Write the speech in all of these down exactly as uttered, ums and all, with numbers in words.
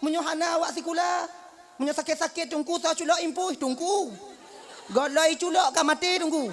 Meunyoe hana awak sikula, meunyoe sakét-sakét teungku, soe culok impui? Teungku. Gohlom culok ka maté teungku.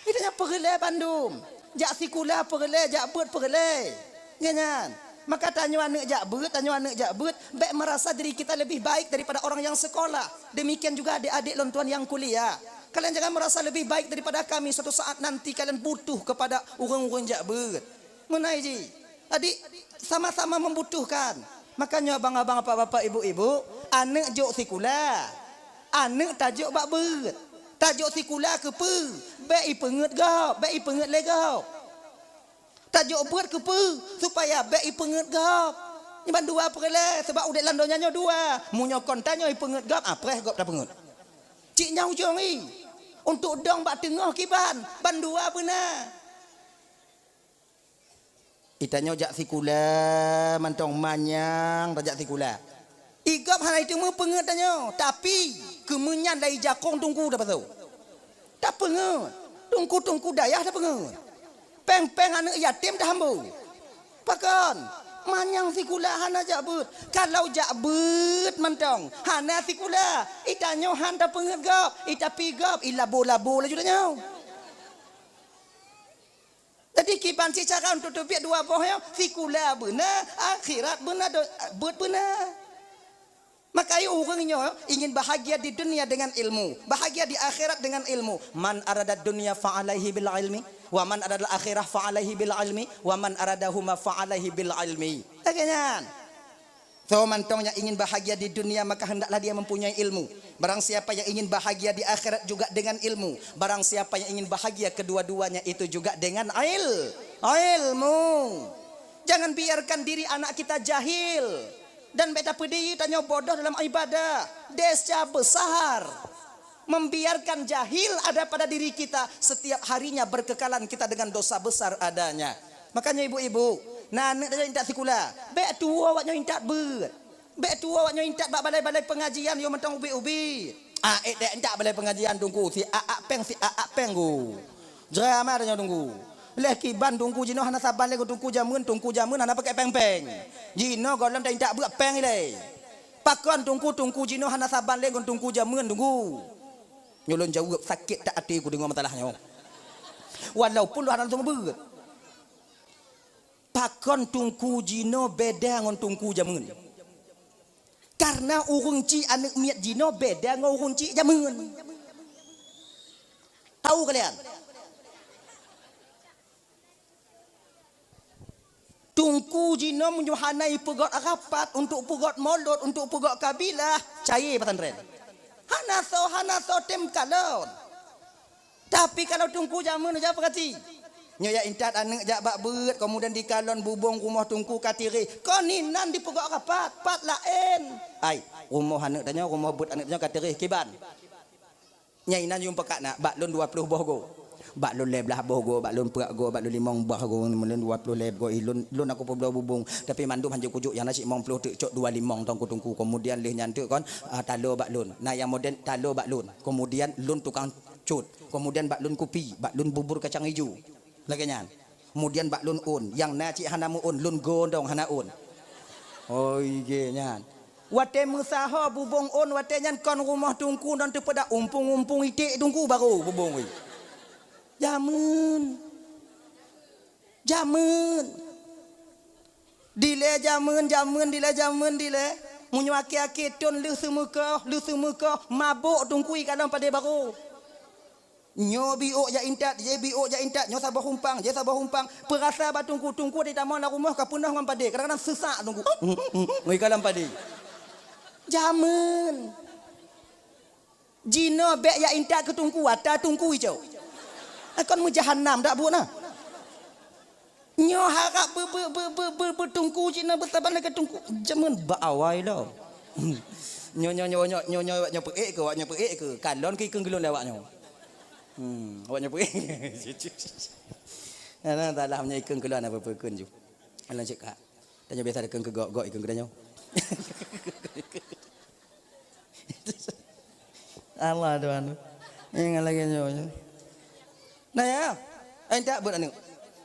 Geutanyoe peureulée bandum. Jak sikula peureulée, jak beuet peureulée. Nyan, nyan. Maka tanyoe aneuëk jak beuet, tanyoe aneuëk jak beuet, bék merasa diri kita lebih baik daripada orang yang sekolah. Demikian juga adik-adik lôn tuan yang kuliah. Kalian jangan merasa lebih baik daripada kami, suatu saat nanti kalian butuh kepada ureuëng-ureuëng jak beuet. Meunan jih. Jadi, sama-sama membutuhkan. Makanya abang-abang, bapak-bapak, ibu-ibu, aneuëk jok sikula. Aneuëk tajok bak beuet. Tajok sikula keupeue? Bék ipeungeuet gob, bék ipeungeuet lé gob. Tajok beuet keupeue? Supaya bék ipeungeuet gob. Nyan bandua peureulée, sebab udeb lam donya nyoe dua. Meunyoe kon tanyoe ipeungeuet gob, ah, preh gob tapeungeuet. Cit nyan ujong i. Untuk dong bak teungoh kiban, bandua beuna. Itanyoe jak sikula mantong, manyang tajak sikula. I gob hana iteumé peungeuet tanyoe, tapi keumeunyan lai jakong teungku tapasoe. Tapeungeuet, teungku-teungku dayah tapeungeuet. Péng-péng aneuëk yatim tahambô. Pakon? Manyang sikula hana jak beuet. Kalau jak beuet mantong, hana sikula, itanyoe han tapeungeuet gob, itapi gob, ilabo-labo laju tanyoe. Jadi, kiban cit cara untuk teubiet dua boh nyoe, sikula beuna, akhirat beuna, do-, beuet beuna. Maka ureuëng nyoe ingin bahagia di dunia dengan ilmu, bahagia di akhirat dengan ilmu. "Man aradad dunya fa alaihi bil ilmi, wa man aradal akhirah fa alaihi bil ilmi, wa man aradahuma fa alaihi bil ilmi." Lagée nyan. Soe mantong nyang ingin bahagia di dunia, maka hendaklah dia mempunyai ilmu. Barang siapa yang ingin bahagia di akhirat juga dengan ilmu. Barang siapa yang ingin bahagia kedua-duanya, itu juga dengan il-, ilmu. Jangan biarkan diri anak kita jahil. Dan bék tapeudiri tanyoe bodoh dalam ibadah. Desya besar. Membiarkan jahil ada pada diri kita, setiap harinya berkekalan kita dengan dosa besar adanya. Makanya ibu-ibu, na aneuëk tajak intat sikula, bék tuwoe awak nyoe intat beuet. Bék tuwoe awak nyoe intat bak balai-balai pengajian, yo mantong ubit-ubit. Ah, ék dek intat balai pengajian teungku, si aak péng, si aak péng ku. Jrama tanyoe teungku. Leh kiban teungku jinoe hana saban lé ngon teungku jameun, teungku jameun hana pakai péng-péng. Jinoe gohlom ta intat beuet péng ilée. Pakon teungku, teungku jinoe hana saban lé ngon teungku jameun teungku. Nyoe lôn jaweueb, sakét that até ku deungoe masalah nyoe. Walaupun lôn hana lôn seumeubeuet. Pakon teungku jinoe beda ngon teungku jameun? Karena ureuëng chik aneuëk miet jinoe beda ngon ureuëng chik jameun. Tahu kalian? Teungku jinoe meunyoe hana ipeugot rapat untuk peugot molot, untuk peugot kabilah, cayée pesantren. Hana soe, hana soe tem kalon. Tapi kalau teungku jameun, jak peugati. Nyoe jak intat aneuëk jak bak beuet, kemudian dikalon bubong rumoh teungku ka tireh. Kon inan dipeugot rapat, pat laén. Ai, rumoh aneuëk tanyoe, rumoh beuet aneuëk tanyoe ka tireh, kiban. Nyang inan yum peukak na, bak lôn dua ploh boh goe. Bak lôn lhée blaih boh goe, bak lôn peuet goe, bak lôn limong boh goe, lôn dua ploh lhée goe, lôn, lôn aku peubloe bubong. Tapi mandum hanjeuet kujok nyang na cit limong ploh teuk cok dua limong teungku-teungku. Kemudian lheueh nyan teuk kon, ah, taloe bak lôn. Na nyang model taloe bak lôn. Kemudian lôn tukang cut. Kemudian bak lôn kupi, bak lôn bubur kacang ijo. Lagée nyan. Kemudian bak lôn ôn, nyang na cit hana meu-ôn, lôn gondong hana ôn. Oh, igée nyan. Watée meusaho bubong ôn, watée nyan kon rumoh teungku non teupeudak umpung-umpung iték teungku barô bubong weh. Jameun. Jameun. Dilée jameun, jameun, dilée jameun, dilée. Meunyoe akhé-akhé thon lheueh seumeukoh, lheueh seumeukoh, mabök teungku i kalon padé barô. Nyoe biôk jak intat, jih biôk jak intat, nyoe saboh umpang, jih saboh umpang. Peurasa bak teungku, teungku di tamong lam rumoh ka peunoh ngon padé. Kadang-kadang seusak teungku. Ngui kalon padé. Jameun. Jinoe bék jak intat keu teungku, ata teungku icok. Kon meujahannam dak buet na. Nyoe harab be-, be-, be-, be-, be-, beuteungku cit na beusaban lagée teungku. Jameun bak awai lom. Nyoe, nyoe, nyoe, nyoe, nyoe, nyoe, awak nyoe peuék keu, awak nyoe peuék keu. Kalon keu ikeueng geulon lé awak nyoe. Hmm, awak nyoe peuék. Ana salah nyoe ikeueng geulon apa peukeun ju. Alon cit ka. Tanyoe biasa ikeueng keu gok, gok ikeueng keu tanyoe. Allah Tuhan. Ingat lagée nyoe. Nah ya, eh, tak buat aneuk.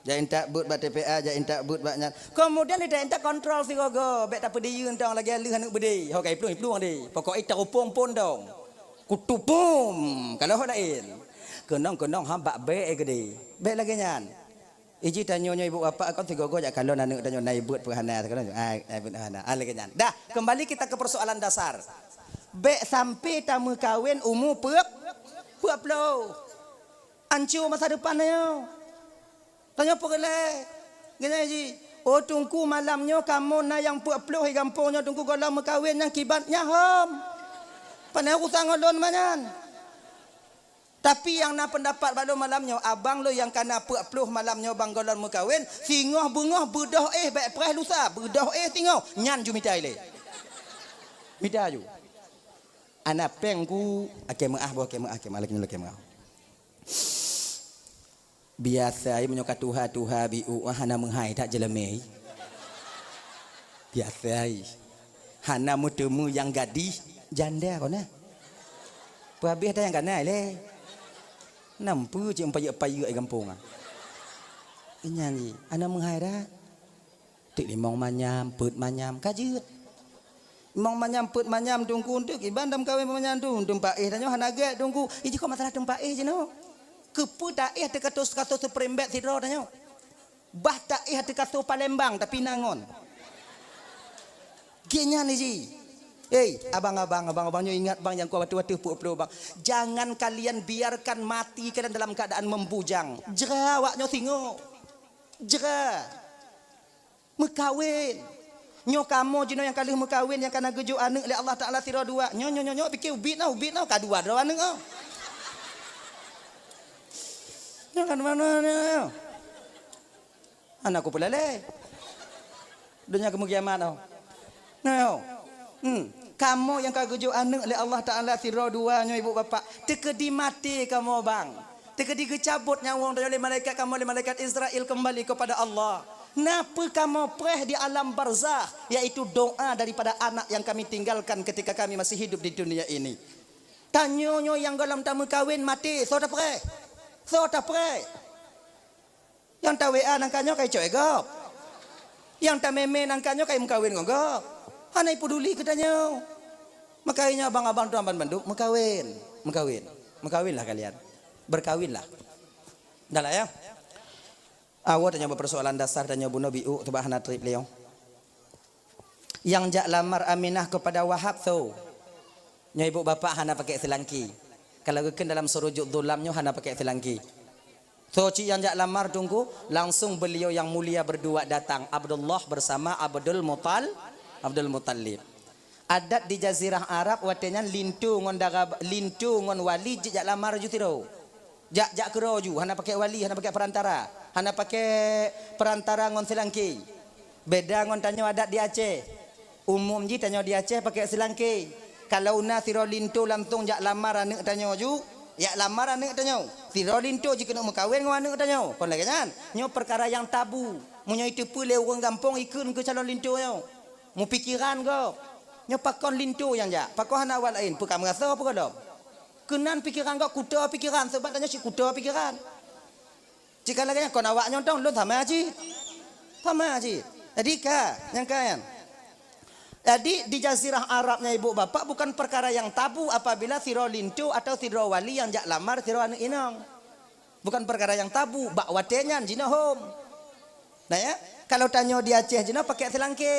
Jak intat buet bak T P A, jak intat buet bak nyan. Keumudian intat-intat kontrol sigoe-goe, bèk tapeudiyeue tong lagèe lheueh aneuk beudé. Ho ka iplueng-iplueng deh. Pokok ita upông pun dong. Kutupum, kalau ho laén. Keunong-keunong ha bak bèk geude. Bèk lagèe nyan. Iji tanyoe nyoe ibu bapak kon sigoe-goe jak kalon aneuk tanyoe na ibeuet peuhana, sigoe-goe, ai, ai beuet hana. Ah, lagèe nyan. Dah, kembali kita ke persoalan dasar. Bèk sampai tameukawen umu peuet, peuet ploh. Anco masa depan tanyoe. Tanyoe peureulèe. Geutanyoe ji, "Oh Teungku, malam nyoe kamoe na nyang peuet ploh di gampông nyoe Teungku, gohlom meukawen nyang kiban nyan hom." Pane urusan ngon lôn manyan. Tapi nyang na peundapat bak lôn malam nyoe, abang lôn nyang ka na peuet ploh malam nyoe bang gohlom meukawen, singoh beungoh beudôh éh bèk preh lusa, beudôh éh singoh, nyan ju mita ilèe. Mita ju. Ana péng ku, akhé meuah boh, akhé meuah, akhé meuah, lagèe nyoe lagèe meuah. Biasa ai meunyoe ka tuha-tuha biu hana meuhai that jeuleumé. Biasa ai. Hana meuteumé nyang gadih janda kon na. Peuhabéh that nyang kana lé. Nampu cit payeuek-payeuek di gampông ah. Nyan jih, hana meuhai that. Teuk limong manyam, peuet manyam, ka jeuet. Limong manyam, peuet manyam Teungku, teuk kiban dam kawén manyam tu, teumpat éh tanyoe hana gèt Teungku. Iji kon masalah teumpat éh jinoe. Keupeue taéh teuka-teuka seuprembet sidroe tanyoe. Bah taéh teuka Palembang tapi na ngon. Geuh nyan iji. Hei, abang-abang, abang-abang nyoe ingat bang nyang kuat ateueh peuet ploh bang. Jangan kalian biarkan mati kalian dalam keadaan membujang. Jra awak nyoe singoh. Jra. Meukawen. Nyoe kamoe jinoe nyang ka lheueh meukawen nyang ka na geujok aneuk lé Allah Taala sidroe dua. Nyoe, nyoe, nyoe, nyoe pike ubit noh, ubit noh, ka dua droe aneuk oh. Nyoe ka dua droe aneuk oh. Hana kupeulalé. Donya keumeukiamat oh. Nyoe. Hmm. Kamoe nyang ka geujok aneuk lé Allah Taala sidroe dua nyoe ibu bapak. Teukeudi maté kamoe bang. Teukeudi geucabot nyawöng tanyoe lé malaikat kamoe lé malaikat Israel kembali kepada Allah. Na peue kamoe preh di alam barzakh, yaitu doa daripada anak yang kami tinggalkan ketika kami masih hidup di dunia ini. Tanyoe nyoe nyang gohlom tameukawen maté, soe tapreh? Soe tapreh? Nyang ta-W A nangka nyoe ka icok lé gob. Nyang tamé-mé nangka nyoe ka imeukawen ngon gob. Hana ipeuduli keu tanyoe. Maka nyoe abang-abang tuan ban bandum meukawen, meukawen. Meukawenlah kalian. Berkawinlah. Dah lah ya. Awai tanyoe bak persoalan dasar tanyoe bunoe biu sebab hana trép lé nyoe. Nyang jak lamar Aminah kepada Wahab soe? Nyoe ibu bapak hana pakai seulangké. Kalau geukheun dalam surujut zulam nyoe hana pakai seulangké. Soe cit nyang jak lamar Teungku, langsung beliau yang mulia berdua datang, Abdullah bersama Abdul Mutal-, Abdul Muttalib. Adat di Jazirah Arab watèe nyan linto ngon dara, linto ngon wali jijak lamar ju sidroe. Jak, jak keudroe ju, hana pakai wali, hana pakai perantara. Hana pakai perantara ngon seulangké. Beda ngon tanyoe adat di Aceh. Umum jih tanyoe di Aceh pakai seulangké. Kalau na sidroe linto langsung jak lamar aneuk tanyoe ju, jak lamar aneuk tanyoe. Sidroe linto jikeuneuk meukawen ngon aneuk tanyoe. Kon lagèe nyan. Nyoe peukara nyang tabu. Meunyoe iteupeue lé ureueng gampông ikheun keu calon linto nyoe. Meupikiran gob. Nyoe pakon linto nyang jak? Pakon hana awak laén? Peue ka meurasoe peue gohlom? Keunan pikiran gob, kuto pikiran, sebab tanyoe cit kuto pikiran. Cit ka lagèe nyan kon awak nyoe tong, lôn sama cit. Sama cit. Jadi ka, nyang ka nyan. Jadi di Jazirah Arab nyan ibu bapak bukan perkara yang tabu apabila sidroe linto atau sidroe wali nyang jak lamar sidroe aneuk inong. Bukan perkara yang tabu, bak watèe nyan jinoe hom. Nah ya, kalau tanyoe di Aceh jinoe pakai seulangké.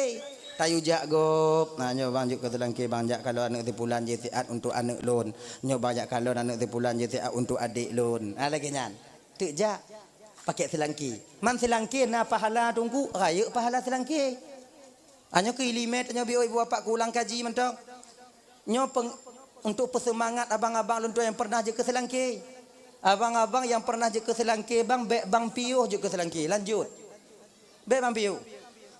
Tayue jak gob, nah nyoe bang jeuet keu seulangké bang jak kalon aneuk si pulan jih siat untuk aneuk lôn. Nyoe bang jak kalon aneuk si pulan jih siat untuk adék lôn. Ah lagèe nyan. Teuk jak pakai seulangké. Man seulangké na pahala Teungku, rayeuk pahala seulangké. Nyoe keu ileumèe tanyoe biôh ibu bapak keu ulang kaji mantong. Nyoe peng-, untuk peuseumangat abang-abang lôn tuan nyang pernah jeuet keu seulangké. Abang-abang nyang pernah jeuet keu seulangké bang, bèk bang piôh jeuet keu seulangké. Lanjut. Bèk bang piôh.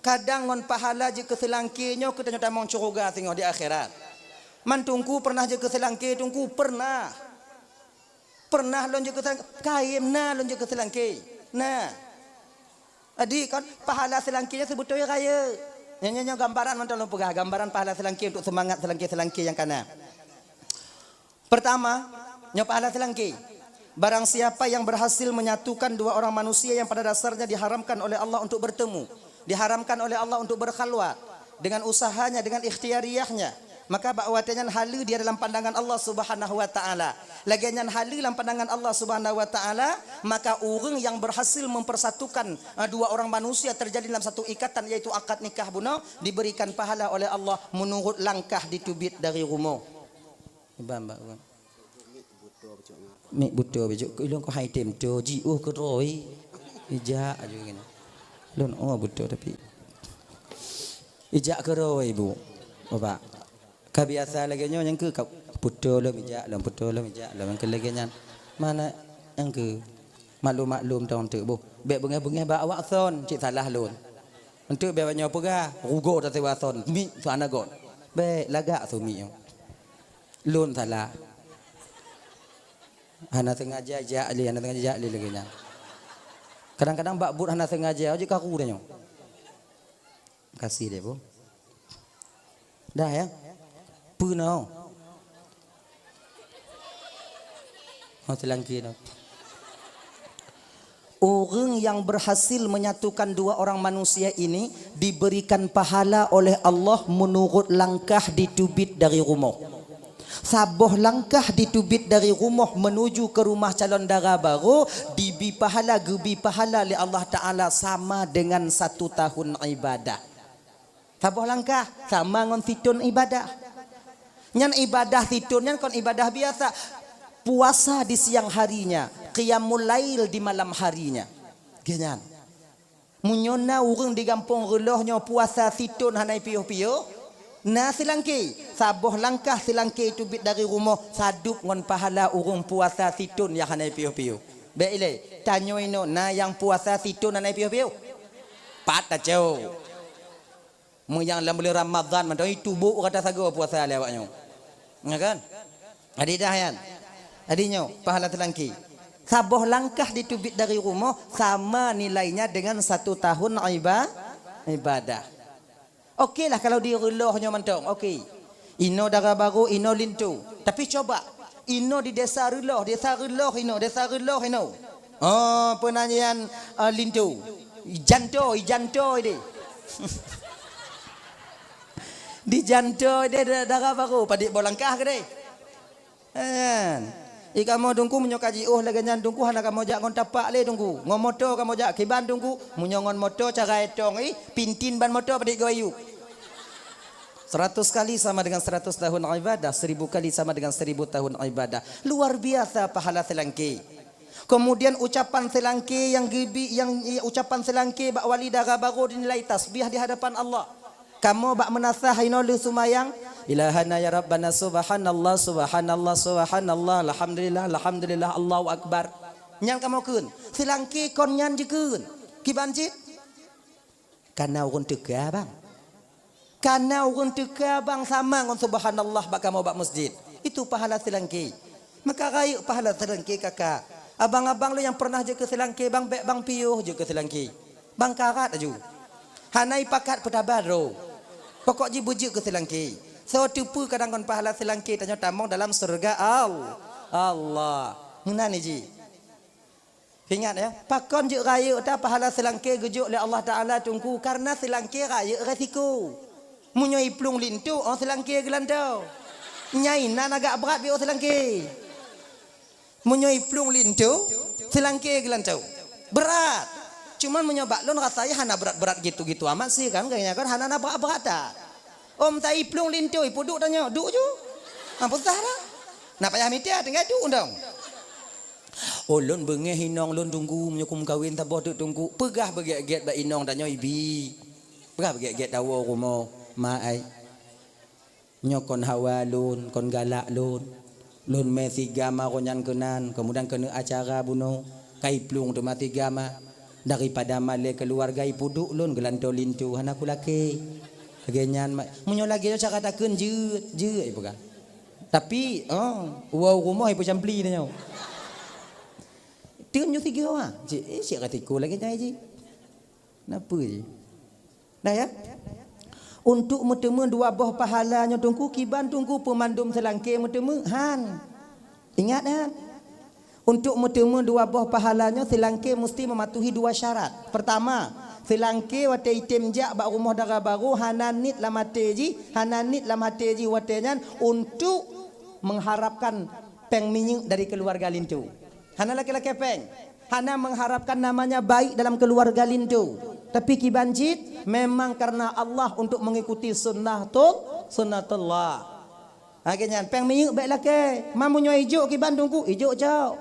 Kadang ngon pahala jeuet keu seulangké nyoe keu tanyoe tamong syeuruga singoh di akhirat. Man Teungku pernah jeuet keu seulangké, Teungku? Pernah. Pernah lôn jeuet keu seulangké? Kayém na lôn jeuet keu seulangké. Na. Jadi kan pahala seulangké nyoe seubeutôi rayeuk. Nyoe, nyoe, nyoe gambaran mantong lôn peugah, gambaran pahala seulangké untuk seumangat seulangké-seulangké nyang ka na. Pertama, nyoe pahala seulangké. Barang siapa yang berhasil menyatukan dua orang manusia yang pada dasarnya diharamkan oleh Allah untuk bertemu, diharamkan oleh Allah untuk berkhalwat, dengan usahanya, dengan ikhtiariyahnya, maka bak watée nyan haleue dia dalam pandangan Allah Subhanahu wa Ta'ala. Lagée nyan haleue lam pandangan Allah Subhanahu wa Ta'ala, maka ureuëng yang berhasil mempersatukan, eh, dua orang manusia terjalin dalam satu ikatan, yaitu akad nikah bunoe, diberikan pahala oleh Allah menurut langkah diteubiet dari rumoh. Iban bak ureuëng. Mik beuto bejok, ilôn keuh hai tem to, jiôh keudroe. Ijak aju gini. Lôn oh beuto tapi. Ijak keudroe, Bu. Bapak. Ka biasa lagée nyoe nyang keu ka puto lom ijak lom, puto lom ijak lom, nyang keu lagée nyan. Mana nyang keu maklum-maklum tong teuk, Bu. Bék beungéh-beungéh bak awak son, cit salah lôn. Enteuk bék awak nyoe peugah, rugoe tasiwa son, mik su hana gon. Bék lagak su mik nyoe. Lôn salah. Hana sengaja jak lé, hana sengaja jak lé lagée nyan. Kadang-kadang bak buet hana sengaja, jeuet karu tanyoe. Makasih deh, Bu. Dah ya? Peue na? Oh, teulangki dah. Ureuëng yang berhasil menyatukan dua orang manusia ini diberikan pahala oleh Allah menurut langkah diteubiet dari rumoh. Saboh langkah diteubiet dari rumoh menuju ke rumah calon dara barô, dibi pahala, geubi pahala lé Allah Ta'ala sama dengan satu tahun ibadah. Saboh langkah sama ngon sithon ibadah. Nyan ibadah sithon nyan kon ibadah biasa. Puasa di siang harinya, qiyamul lail di malam harinya. Geuh nyan. Meunyoe na ureuëng di gampông reuloh nyoe puasa sithon hana piôh-piôh, na seulangké, saboh langkah seulangké teubiet dari rumoh sadub ngon pahala ureuëng puasa sithon nyang hana piôh-piôh. Bék ilée, tanyoe inoe na nyang puasa sithon hana piôh-piôh? Pat tacok. Meunyoe lam buleuen Ramadhan mantong, ih, tubôk gata sagoe puasa lé awak nyoe. Ya kan? Jadi dah nyan. Jadi nyoe, pahala seulangké. Saboh langkah diteubiet dari rumoh sama nilainya dengan satu tahun iba-, ibadah. Oke lah kalau di reuloh nyoe mantong, oke. Inoe dara barô, inoe linto. Tapi coba, inoe di desa reuloh, desa reuloh inoe, desa reuloh inoe. Oh, peue nan nyan, eh, linto. Janto, janto deh. Di janto deh da-, dara barô, padit boh langkah keudeh. Kan? Ih, kamoe Teungku, meunyoe ka jiôh lagée nyan Teungku, hana kamoe jak ngon tapak lé Teungku. Ngon moto kamoe jak kiban Teungku. Meunyoe ngon moto cara etong ih, pintin ban moto padit goyuk. Seratus kali sama dengan seratus tahun ibadah, seribu kali sama dengan seribu tahun ibadah. Luar biasa pahala seulangké. Kemudian ucapan seulangké nyang geubi, nyang, ucapan seulangké bak wali dara barô dinilai tasbih di hadapan Allah. Kamoe bak meunasah inoe lheueh seumayang, "Ilahana ya Rabbana, subhanallah, subhanallah, subhanallah, alhamdulillah, alhamdulillah, Allahu Akbar." Nyan kamoe kheun, seulangké kon nyan jikheun. Kiban cit? Kana ureuëng teuka, bang. Kana ureuëng teuka, bang, sama ngon subhanallah bak kamoe bak masjid. Itu pahala seulangké. Maka rayeuk pahala seulangké, kakak. Abang-abang lôn nyang pernah jeuet keu seulangké, bang, bék bang piôh jeuet keu seulangké. Bang karat aju. Hana ipakat peutabar droe. Pokok jih beujeuet keu seulangké. Soe teupeu kadang ngon pahala seulangké tanyoe tamong dalam syeuruga Al-, Allah. Meunan jih. Ingat ya, pakon jeuet rayeuk ta pahala seulangké geujok lé Allah Taala Teungku, karena seulangké rayeuk resiko. Meunyoe iplueng linto, oh seulangké geulanto. Nyai nan agak brat piôh seulangké. Meunyoe iplueng linto, seulangké geulanto. Brat. Cuman meunyoe bak lôn rasa hana brat-brat gitu-gitu amat sih kan, kayaknya kan hana na brat-brat ta. Om ta iplueng linto, ipeuduek tanyoe, duek ju. Ha, peusah dah. Nak payah mita, tinggai duek dong. Oh, lôn beungéh inong lôn Teungku, meunyoe kumeukawen saboh teuk Teungku, peugah beugét-gét bak inong tanyoe ibi. Peugah beugét-gét tawoe rumoh, ma ai. Nyoe kon hawa lôn, kon galak lôn. Lôn mé sigama roh nyan keunan, keumudian keuneuk acara bunoe, ka iplueng teuma sigama. Daripada malée keuluwarga ipeuduek lôn geulantoe linto hana kulakée. Lagée nyan ma-, meunyoe lagée nyoe cara takheun jeuet, jeuet ipeugah. Tapi, oh, woe u rumoh ipeucampli tanyoe. Teun nyoe sigoe, ah. Cit, eh, cit ka tiko lagée nyan jih. Kenapa jih? Nah, ya. Untuk meuteumé dua boh pahala nyoe Teungku, kiban Teungku peumandum seulangké meuteumé, han. Ingat, han. Untuk meuteumé dua boh pahala nyoe, seulangké musti meumatuhi dua syarat. Pertama, seulangké watée item jak bak rumoh dara barô hana niet lam até jih, hana niet lam até jih watée nyan untuk mengharapkan péng minyeuk dari keuluwarga linto. Hana lakée-lakée péng, hana mengharapkan namanya baik dalam keuluwarga linto. Tapi kiban cit memang karena Allah untuk mengikuti sunnatul-, sunnatullah. Lagée nyan, péng minyeuk bék lakée. Ma meunyoe ijok kiban teungku, ijok cok.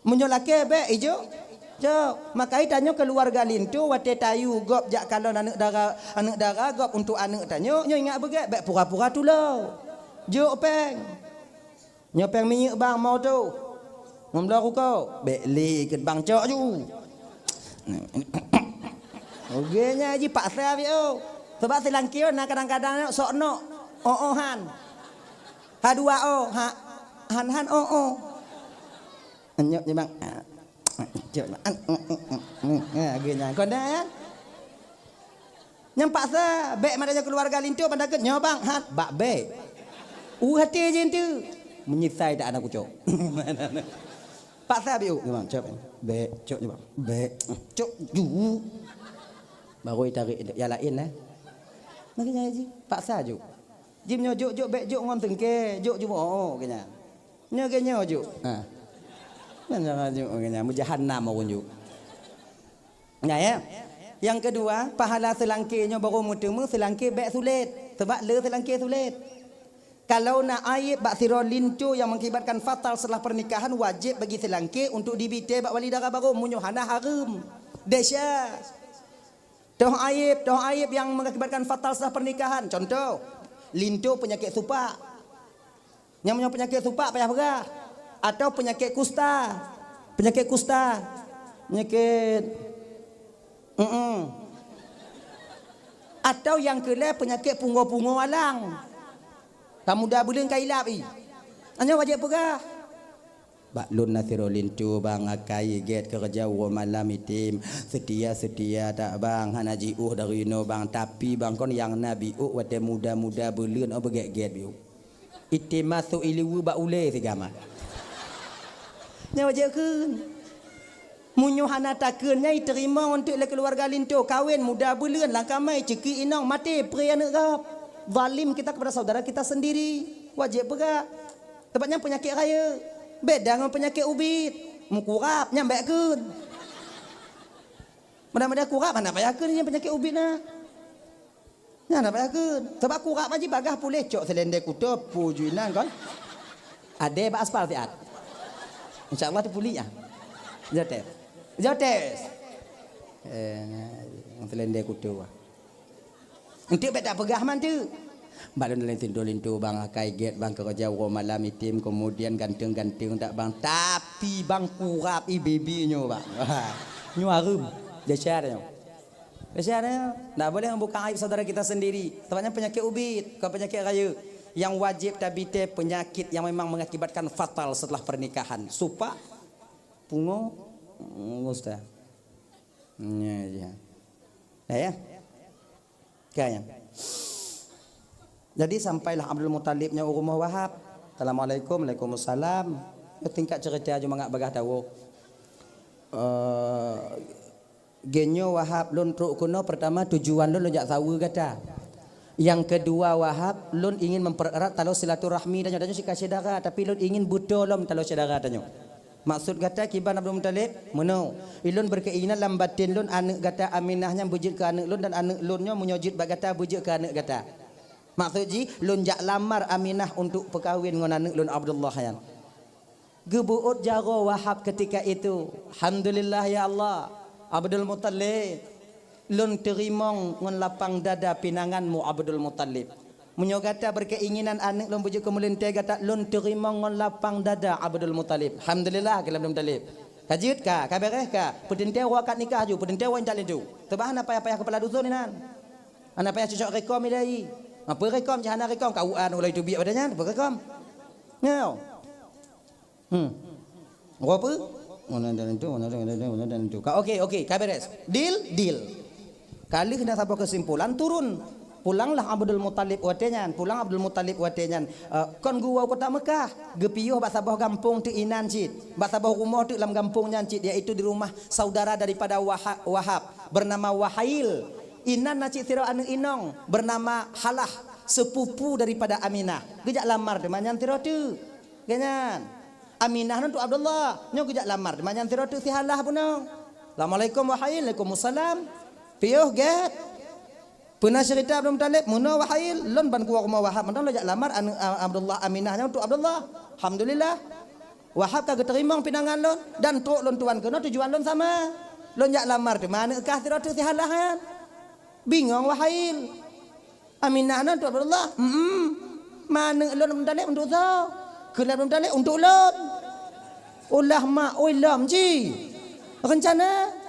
Meunyoe lakée bék ijok cok. Maka tanyoe keuluwarga linto watée tayue gob jak kalon aneuëk dara, aneuëk dara gob untuk aneuëk tanyoe, nyoe ingat beugét, bék pura-pura tulo. Jok péng. Nyoe péng minyeuk bang, mau tôh. Ngon bloe ruko, bék lé keu bang cok ju. Oke nya ji paksa bi oh. Sebab seulangké na kadang-kadang sok nok. Oh oh han. Ha dua oh, ha han han oh oh. Nyok je bang. Cok bang. Ha, oke nya. Kon dah ya. Nyang paksa, bék madan nyoe keuluwarga linto ban takot nyoe bang, hat bak bék. Uh hati je entu. Menyisai tak anak kucok. Paksa biu, nyoe bang, cok. Bék, cok nyoe bang. Bék, cok ju. Baru tarik yang lain eh. Makanya ji, paksa ju. Jim nyoe jok jok bék jok ngon tengke, jok ju oh kenya. Nyoe ge nyoe ju. Ha. Nyoe ju kenya, mujahannam ureuëng ju. Nah ya. Yang kedua, pahala seulangké nyoe baru meuteumé seulangké bék sulet. Sebab le seulangké sulet. Kalau na aib bak sidroe linto yang mengakibatkan fatal setelah pernikahan, wajib bagi seulangké untuk dibite bak wali dara barô meunyoe hana hareuem. Desya. Toh aib, toh aib yang mengakibatkan fatal setelah pernikahan. Contoh, linto penyakit supak. Nyang meunyoe peunyakét supak payah peugah, atau peunyakét kusta. Peunyakét kusta. Peunyakét, mm-mm. Atau nyang keulhée peunyakét pungoe-pungoe alang. Ka muda buleuen ka ilab i. Nyoe wajéb peugah. Bak lôn na sidroe linto bang akai gét keureuja uroe malam item. Seutia-seutia tak bang, hana jiôh dari inoe bang, tapi bang kon nyang na biôk watée muda-muda buleuen oh beugét-gét biôk. Item masôk ileue bak ulée sigama. Nyoe wajéb kheun. Meunyoe hana takheun nyan iteurimong eunteuk lé keuluwarga linto, kawen muda buleuen lam kamai, ceuki inong maté, pré aneuëk gob. Zalim kita kepada saudara kita sendiri. Wajéb peugah. Teuma nyan peunyakét rayeuk. Beda ngon peunyakét ubit. Meukurab, nyan bék kheun. Mudah-mudahan kurab hana payah kheun nyan peunyakét ubit na. Nyan hana payah kheun. Sebab kurab haji bagah puléh cok seulendé kuto puju inan kon. Adé bak aspal siat. Insya Allah teupuli ah. Jotes. Jotes. Eh, seulendé kuto. Eunteuk bék tapeugah man teuk. Bak lôn laén linto-linto bang akai gét bang keureuja uroe malam item keumudian ganteng-ganteng tak bang. Tapi bang kurab i bibi nyoe bang. Nyoe hareuem. Desya nyoe. Desya nyoe. Ndak boleh membuka aib saudara kita sendiri. Sebab nyan peunyakét ubit, bukan peunyakét rayeuk. Yang wajéb tabite peunyakét yang memang mengakibatkan fatal setelah pernikahan. Supak, pungo, ustaz. Ya, ya. Dah ya? Kan? Jadi sampailah Abdul Muthalib nyoe u rumoh Wahab. Assalamualaikum, waalaikumsalam. Nyoe tingkat cerita ju mangat bagah tawoe. Eh, geunyoe Wahab lôn trok keunoe pertama tujuan lôn, lôn jak saweue gata. Yang kedua Wahab, lôn ingin mempererat taloe silaturahmi tanyoe, tanyoe sika syedara, tapi lôn ingin beutôi lom taloe syedara tanyoe. Maksud gata kiban Abdul Muthalib? Meunoe, ilôn berkeinginan lam batin lôn aneuëk gata Aminah nyan beujeuet keu aneuëk lôn dan aneuëk lôn nyoe meunyoe jeuet bak gata beujeuet keu aneuëk gata. Maksud jih, lôn jak lamar Aminah untuk peukawen ngon aneuëk lôn Abdullah nyan. Geubeuôt jaroe Wahab ketika itu. Alhamdulillah ya Allah, Abdul Muthalib. Lôn teurimong ngon lapang dada pinanganmu Abdul Muthalib. Meunyoe gata berkeinginan aneuëk lôn beujeuet keu meulintée gata, lôn teurimong ngon lapang dada Abdul Muthalib. Alhamdulillah keu Abdul Muthalib. Ka jeuet ka, ka beres ka. Peuteuntée uroe akad nikah ju, peuteuntée uroe intat linto. Teuba hana payah-payah keupala dusun inan. Hana payah cocok rekom ilai. Apa rekom je hana rekom, kau an ulah itu biak pada nyan, apa rekom? Nyoe. Hmm. Uroe apa? Mana dan itu, mana dan itu, mana dan itu. Ka, oke, oke, ka beres. Deal, deal. Ka lheueh na saboh kesimpulan, turun. Pulanglah Abdul Muthalib watée nyan, pulang Abdul Muthalib watée nyan, eh, kon geuwoe u kota Meukah, geupiôh bak saboh gampông teuk inan cit, bak saboh rumoh teuk lam gampông nyan cit, yaitu di rumah saudara daripada Waha-, Wahab, bernama Wahail. Inan na cit sidroe aneuëk inong, bernama Halah, sepupu daripada Aminah. Geujak lamar teuma nyan sidroe teuk. Geuh nyan. Aminah nyan untuk Abdullah. Nyoe geujak lamar teuma nyan sidroe teuk si Halah bunoe. "Assalamualaikum, Wahail." "Waalaikumsalam." "Piôh gét?" "Peue na ceurita Abdul Muthalib?" "Meunoe, Wahail, lôn ban kuwoe rumoh Wahab mantong lôn jak lamar aneuëk, a, Abdullah, Aminah nyan untuk Abdullah. Alhamdulillah, Wahab ka geuteurimong pinangan lôn dan trok lôn tuan keunoe tujuan lôn sama. Lôn jak lamar teuma aneuëk kah sidroe teuk si Halah nyan." Bingong Wahail. "Aminah nyan untuk Abdullah?" "Mm-mm." "Ma aneuëk lôn Abdul Muthalib untuk soe?" "Kheun Abdul Muthalib untuk lôn." Ulah mak, oi lom ji. Reuncana.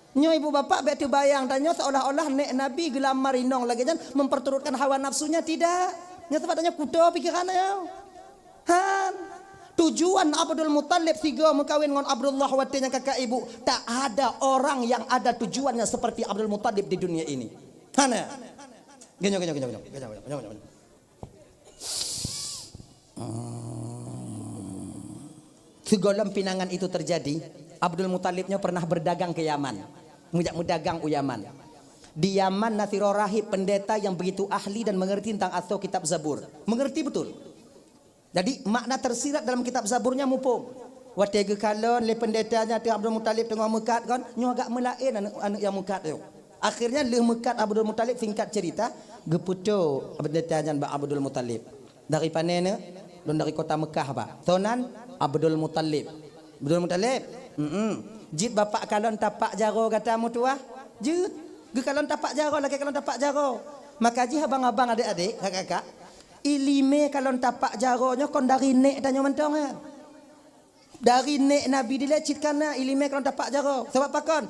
Nyoe ibu bapak bék teubayang tanyoe seolah-olah nék Nabi geulamar inong lagée nyan memperturutkan hawa nafsunya, tidak. Nyoe sabab tanyoe kuto pikiran tanyoe. Han. Tujuan Abdul Muthalib sigoe meukawen ngon Abdullah watée nyan kakak ibu. Tak ada orang yang ada tujuannya seperti Abdul Muthalib di dunia ini. Hana. Geunyoe, geunyoe, geunyoe, geunyoe. Hmm. Sigohlom pinangan itu terjadi, Abdul Muthalib nyoe pernah berdagang ke Yaman. Meujak meudagang u Yaman. Di Yaman na sidroe rahib pendeta yang begitu ahli dan mengerti tentang asoe kitab Zabur. Mengerti betul. Jadi, makna tersirat dalam kitab Zabur nyan muphom. Watée geukalon lé pendeta nyan teuk Abdul Muthalib teungoh meukat kon, nyoe agak meulaén aneuëk, aneuëk nyang meukat nyoe. Akhirnya lheueh meukat Abdul Muthalib, singkat cerita, geupeutoe pendeta nyan bak Abdul Muthalib. "Dari pane neuëk?" "Lôn dari kota Meukah, Pak." "Soe nan?" "Abdul Muthalib." "Abdul Muthalib?" "Mm-mm." "Jeuet bapak kalon tapak jaroe gata meutuwah?" "Jeuet." "Geukalon tapak jaroe, lagée kalon tapak jaroe." Maka jih abang-abang, adék-adék, kakak-kakak, iéleumé kalon tapak jaroe nyoe kon dari nék tanyoe mantong, ha. Dari nék Nabi dilée cit kana iéleumé kalon tapak jaroe. Sabab pakon?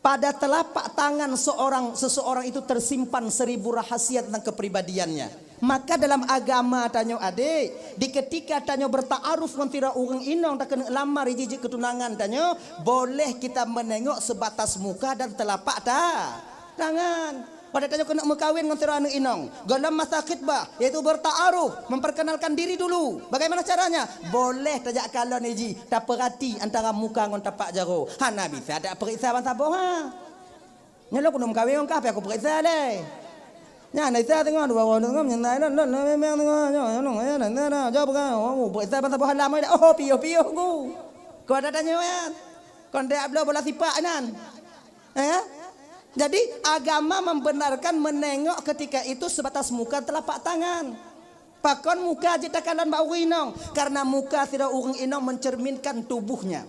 Pada telapak tangan seorang, seseorang itu tersimpan seribu rahasia tentang kepribadiannya. Maka dalam agama tanyoe, adék, di ketika tanyoe bertaaruf ngon sidroe ureuëng inong, takeuneuk lamar jih jeuet keu tunangan tanyoe, boleh kita menengok sebatas muka dan telapak ta-, tangan. Pada tanyoe keuneuk meukawen ngon sidroe aneuëk inong, gohlom masa khitbah, yaitu bertaaruf, memperkenalkan diri dulu. Bagaimana caranya? Boleh tajak kalon jih, tapeurati antara muka ngon tapak jaroe. Hana bisa tapeuriksa ban saboh, ha. Nyoe lôn keuneuk meukawen ngon kah, pih aku peuriksa lé. Nyan, na Isa teungoh, dua ureuëng teungoh, nyan na lôn, lôn, lôn, memang teungoh, nyoe, nyoe, nyoe, nyoe, nyoe, jaweueb peugah, oh, peuriksa ban saboh halam, oh, piôh, piôh, ku. Kau ada tanya, kan? Kon dak bloe bola sipak nan. Eh? Jadi, agama membenarkan menengok ketika itu sebatas muka telapak tangan. Pakon muka jeuet takalon bak ureuëng inong? Karena muka sidroe ureuëng inong mencerminkan tubuhnya.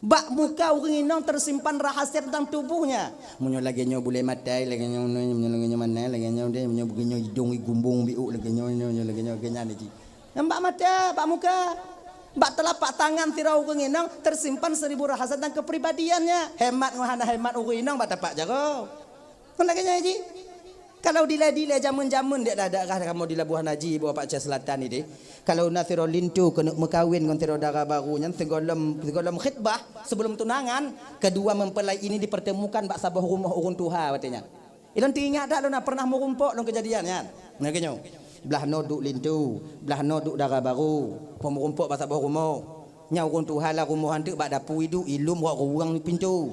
Bak muka ureuëng inong tersimpan rahasia tentang tubuhnya. Meunyoe lagée nyoe bulée maté, lagée nyoe, meunyoe lagée nyoe mané, lagée nyoe deh, meunyoe lagée nyoe idong igumbong biuk, lagée nyoe, nyoe, nyoe, lagée nyoe, lagée nyan jih. Nyang bak maté, bak muka. Bak telapak tangan sidroe ureuëng inong tersimpan seribu rahasia tentang kepribadiannya. Hemat ngon hana hemat ureuëng inong bak tapak jaroe. Kon lagée nyan jih. Kalau dilée-dilée jameun-jameun dek dah daerah kamoe di Labuhan Haji, Bapak Aceh Selatan ni deh. Kalau na sidroe linto keuneuk meukawen ngon sidroe dara barô nyan, sigohlom, sigohlom khitbah, sebelum tunangan, kedua mempelai ini dipertemukan bak saboh rumoh ureuëng tuha watée nyan. Ilôn teuingat that lôn na pernah meurumpok lôn kejadian nyan. Nah, geunyoe. Blah noe duek linto, blah noe duek dara barô, peurumpok bak saboh rumoh. Nyan ureuëng tuha lam rumoh nyan teuk bak dapu iduek, ilom rot ruweueng pintoe.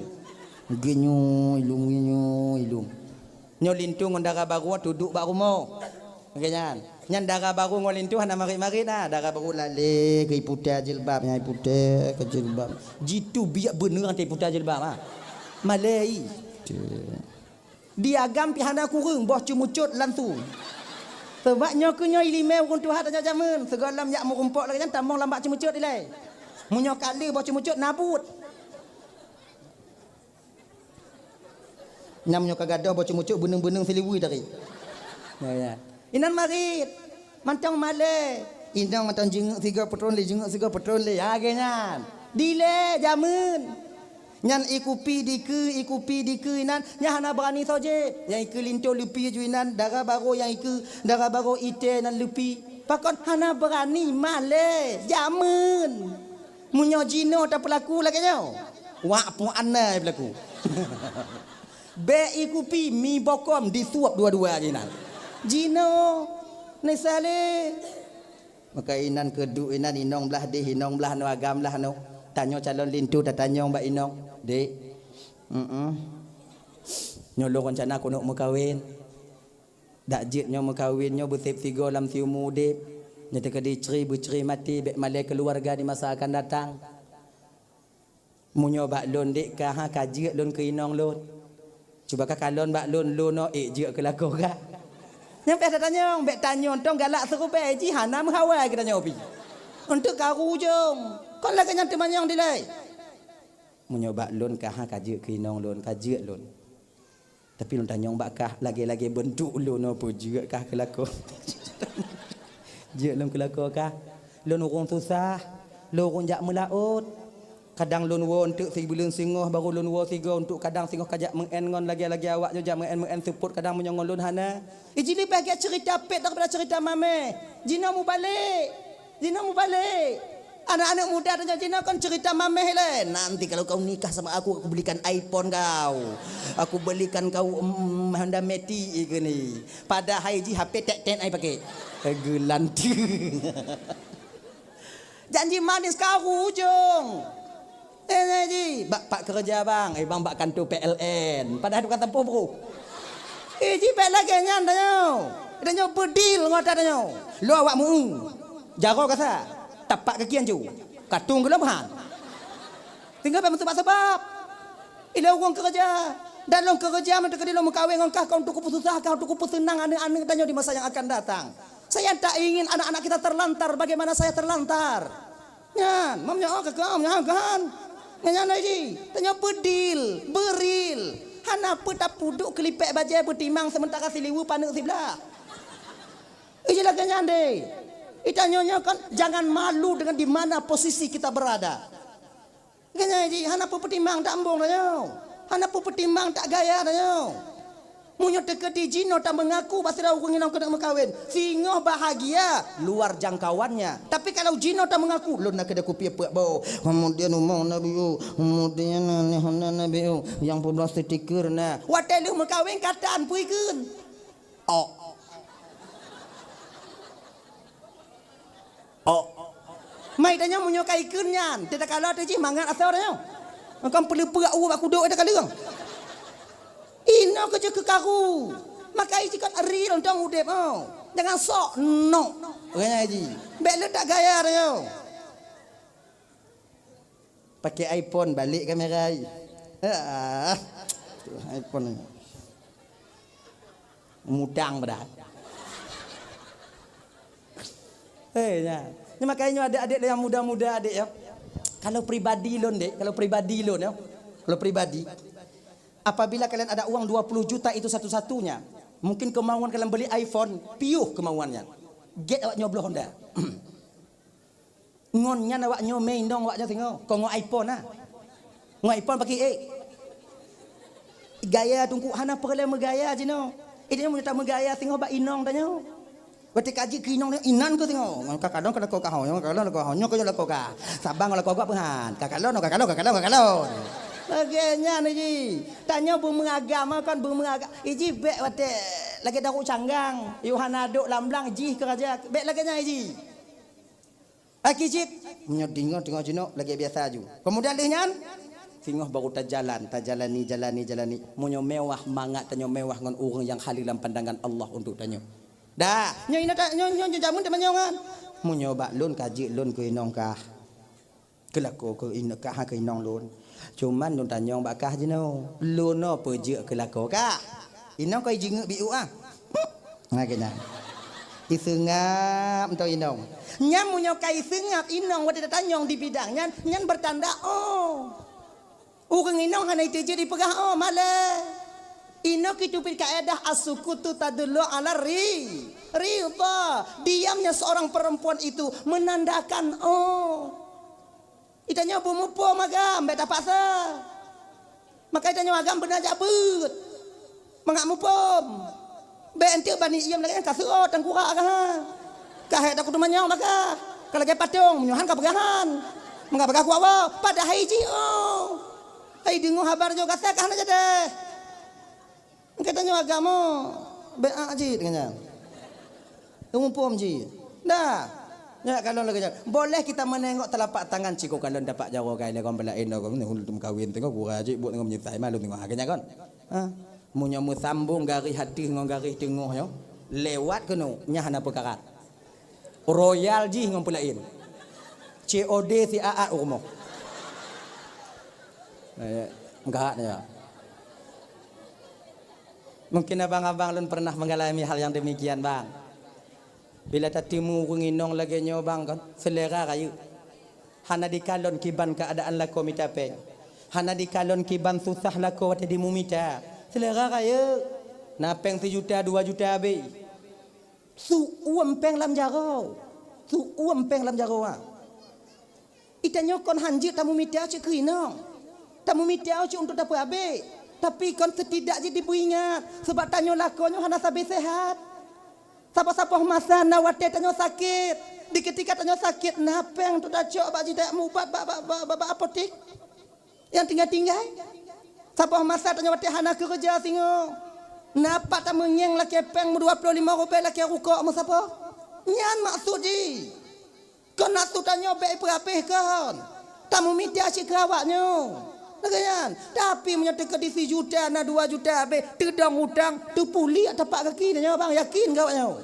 Geunyoe ilom, geunyoe ilom. Nyoe linto ngon dara barô teuduek bak rumoh. Lagée nyan. Nyan dara barô ngon linto hana marit-marit na. Dara barô lalée keu iputéh jilbab, nyan iputéh keu jilbab. Jitu biak beuneueng teuh iputéh jilbab, ha. Malée i. Di agam pih hana kureueng, boh ceumeucot langsung. Sabab nyoe keuh nyoe iéleumé ureuëng tuha tanyoe jameun, sigohlom jak meurumpok lagée nyan tamong lam bak ceumeucot ilée. Meunyoe ka le boh ceumeucot, nabut. Nyan meunyoe ka gadôh boh ceumeucot, beuneueng-beuneueng siliwui tadi. Ya, ya. Inan marit, mantong malée. Inong mantong jingeuk sigoe peutron lé, jingeuk sigoe peutron lé. Ha, lagée nyan. Dilée jameun. Nyan ikupi dikeue, ikupi dikeue inan, nyan hana beurani soe jép. Nyang ikeue linto leupi ju inan, dara barô nyang ikeue, dara barô itéh nan leupi. Pakon hana beurani, malée, jameun. Meunyoe jinoe tapeulaku lagée nyoe, wak puak anai peulaku. Bèk ie kupi, mi bokom disuap dua-dua jih nan. Jinoe, Nesa lé. Maka inan keuduek inan inong blah deh, inong blah noe, agam blah noe. Tanyoe calon linto tatanyong bak inong, "Dek, mm-mm. Nyoe lôn rencana keuneuk meukawen. Dak jeuet nyoe meukawen nyoe beusép sigoe lam siumu udép. Nyoe teukeudi cre beucre maté, bèk malèe keuluwarga di masa akan datang." Meunyoe bak lôn dek ka, ha, ka jeuet lôn keu inong lôn. Cuba ka kalon bak lôn, lôn nyoe ék jeuet keu lakoe ka. Nyang payah tatanyong, bèk tanyoe tong galak seurubée jih hana meuhawa geutanyoe pih. Eunteuk karu ujong. Kon lagée nyan teumanyong dilée. Meunyoe bak lôn ka, ha, ka jeuet keu inong lôn, ka jeuet lôn. Tapi lôn tanyong bak kah, lagée-lagée beuntuk lôn nyoe peue jeuet kah keu lakoe. Jeuet lôn keu lakoe kah. Lôn ureuëng susah, lôn ureuëng jak meulaôt. Kadang lôn woe eunteuk sibuleuen singoh, barô lôn woe sigoe eunteuk, kadang singoh ka jak meu'en ngon lagée-lagée awak nyoe jak meu'en-meu'en seupôt, kadang meunyoe ngon lôn hana. Iji leubeh gét ceurita pet daripada ceurita mameh. Jinoe mubalek. Jinoe mubalek. Aneuk-aneuk muda tanyoe jinoe kon ceurita mameh lé. "Nanti kalau kau nikah sama aku, aku belikan iPhone kau. Aku belikan kau, mm, Honda Matic," ikeu ni. Padahai jih H P tek-tek ai pakai. Geulanteue. Janji manis karu ujong. Eh, eh, ji, bak pat keureuja bang, eh, bang bak kantô P L N. Padahai tukang tampoh bro. Eh, ji, bèk lagée nyan tanyoe. Tanyoe beudil ngon ata tanyoe. Lôn awak meu-eu. Jaroe kasa. Tapak kaki ancu. Katong geulom han. Tinggai bèk meusabab-sabab. Ilôn ureuëng keureuja. Dan lôn keureuja meunyoe teukeudi lôn meukawen ngon kah, ka untuk kupeususah, ka untuk kupeuseunang aneuk-aneuk tanyoe di masa nyang akan datang. Saya tak ingin anak-anak kita terlantar bagaimana saya terlantar. Nyan, mam nyoe ka keuh, nyan kan. Nyan, nyan lagi. Tanyoe beudil, beuril. Hana peue tapeuduek keulipek bajée beutimang sementara siliweue paneuk siblah. Iji lagée nyan deh. Itanyoe nyoe kan jangan malu dengan di mana posisi kita berada. Lagée nyan jih, hana peue peutimang tak embong tanyoe. Hana peue peutimang tak gaya tanyoe. Meunyoe teukeudi jinoe tameungaku bak sidroe ureuëng inong keuneuk meukawen, singoh bahagia luar jangkauannya. Tapi kalau jinoe tameungaku, "Lôn na keudeh kupiep peuet boh, kemudian umoe na biu, kemudian na, na, na, na biu, nyang peubloe stiker na." Watée lheueh meukawen ka tan peue ikheun. Oh. Oh. Mai tanyoe meunyoe ka ikheun nyan, teutakala teuh jih mangat asoe tanyoe. Engkau peuleupeuk u bak kudok teukaleueng. Inoe keuh jeuet keu karu. Maka iji kon real dong udeb, oh. Jangan sok nok. Raya ji. Bèk leutak gaya tanyoe. Pakai iPhone, balik kamera ai. Ah, iPhone ni. Mudang padahal. Eh, nya. Ni makanya adek-adek yang muda-muda adek ya. Kalau pribadi lôn dek, kalau pribadi lôn ya. Kalau pribadi, apabila kalian ada uang dua puluh juta itu satu-satunya, mungkin kemauan kalian beli iPhone, piuh kemauannya. Get awak nyobloh Honda. Ngon nyan awak nyoe mé inong awak nyoe singoh. Kon ngon iPhone na. Ngon iPhone pakai ék. Gaya tungku hana peureulée meugaya jinoe. Ini nyoe meunyoe tameugaya singoh bak inong tanyoe. Watée ka jeuet keu inong inan keuh singoh. Ngon ka kalon ka lakoe ka ho, nyoe ka kalon lakoe ho, nyoe keuh nyoe lakoe ka. Saban ngon lakoe gop peuhan. Ka kalon, ka kalon, ka kalon, ka kalon. Lagée nyan ji. Tanyoe beumeuagama kon beumeuaga-, iji bèk watée lagée daru canggang. Yohana dok lam blang jih keu raja. Bèk lagée nyan ji. Aki cit, meunyoe deungoe teungoh jinoe lagée biasa ju. Keumudian lheueh nyan, singoh barô tajalan, tajalani, jalani, jalani. Meunyoe mewah, mangat tanyoe mewah ngon ureuëng nyang haleue lam pandangan Allah untuk tanyoe. Dah, nyoe inoe ta-, nyoe, nyoe, nyoe jameun teumanyong kan. Meunyoe bak lôn ka jeuet lôn keu inong kah. Keu lakoe keu inoe kah keu inong lôn. Cuman lôn tanyong bak kah jinoe, lôn nyoe peue jeuet keu lakoe kah? Inong kah ijeungeuk biu ah. Nah, keu nyan. Iseungab mantong inong. Nyan meunyoe ka iseungab inong watée tatanyong di bidang nyan, nyan beutanda, oh. Ureuëng inong hana iteujeuet dipeugah, oh, malée. Inoe keuh teubiet kaedah as-sukutu tadullu ala ri-, ridha. Diamnya seorang perempuan itu menandakan, oh. Itanyoe beumuphom agam, bèk tapaksa. Maka itanyoe agam beuna jak beuet. Mangat muphom. Bèk eunteuk bani iem lagée nyan ka seuôt tangkurak agam ha. Ka hék takot teumanyong maka. Ka lagée patong, meunyoe han ka peugah han. Maka peugah kuat woe, padahai jih oh. Hai deungoe haba nyoe gata ka hana jadeh. Geutanyoe agama, beu'ah jih deungon nyan. Muphom jih. Dah. Nyak kalon lagèe nyan. Boleh kita menengok telapak tangan cit, kalon tapak jaroe kai lé kon beulaén, kon ni ulôn meukawen teungoh gura jih buet ngon meunyeusai malu teungoh. Akhirnya kon. Ha? Meunyoe meusambong garéh ateueh ngon garéh teungoh nyoe, lewat keunoe, nyan hana peukarat. Royal jih ngon peulaén. C O D siat u rumoh. Eh, meukarat ya. Mungkin abang-abang lôn pernah mengalami hal yang demikian, bang. Bila tatimu ureuëng inong lagée nyoe, bang, kan, selera rayeuk. Hana dikalon kiban keuadaan lakoe mita péng. Hana dikalon kiban susah lakoe watée dimumita. Selera rayeuk. Na péng sijuta, dua juta abéh. Su uem péng lam jaroe. Su uem péng lam jaroe, ah. Itanyoe kon hanjeuet tamumita cit keu inong. Tamumita cit untuk tapeuabéh. Tapi kon setidak jih dibeuingat. Sabab tanyoe lakoe nyoe hana sabe sehat. Saboh-saboh masa na watée tanyoe sakét. Di ketika tanyoe sakét, na péng untuk tacok bak jih tajak mubat bak, bak, bak, bak, bak apotek. Nyang tinggai-tinggai. Saboh masa tanyoe watée hana keureuja singoh. Na pat tameungieng lakée péng meudua ploh limong rubée lakée rukok meusaboh. Nyan maksud jih. Kon nafsu tanyoe bék ipeuabéh kon. Tamumita cit keu awak nyoe. Lagée nyan. Tapi meunyoe teukeudi sijuta na dua juta abéh, teudong utang, teupuliek tapak gaki tanyoe, bang, yakin keu awak nyoe.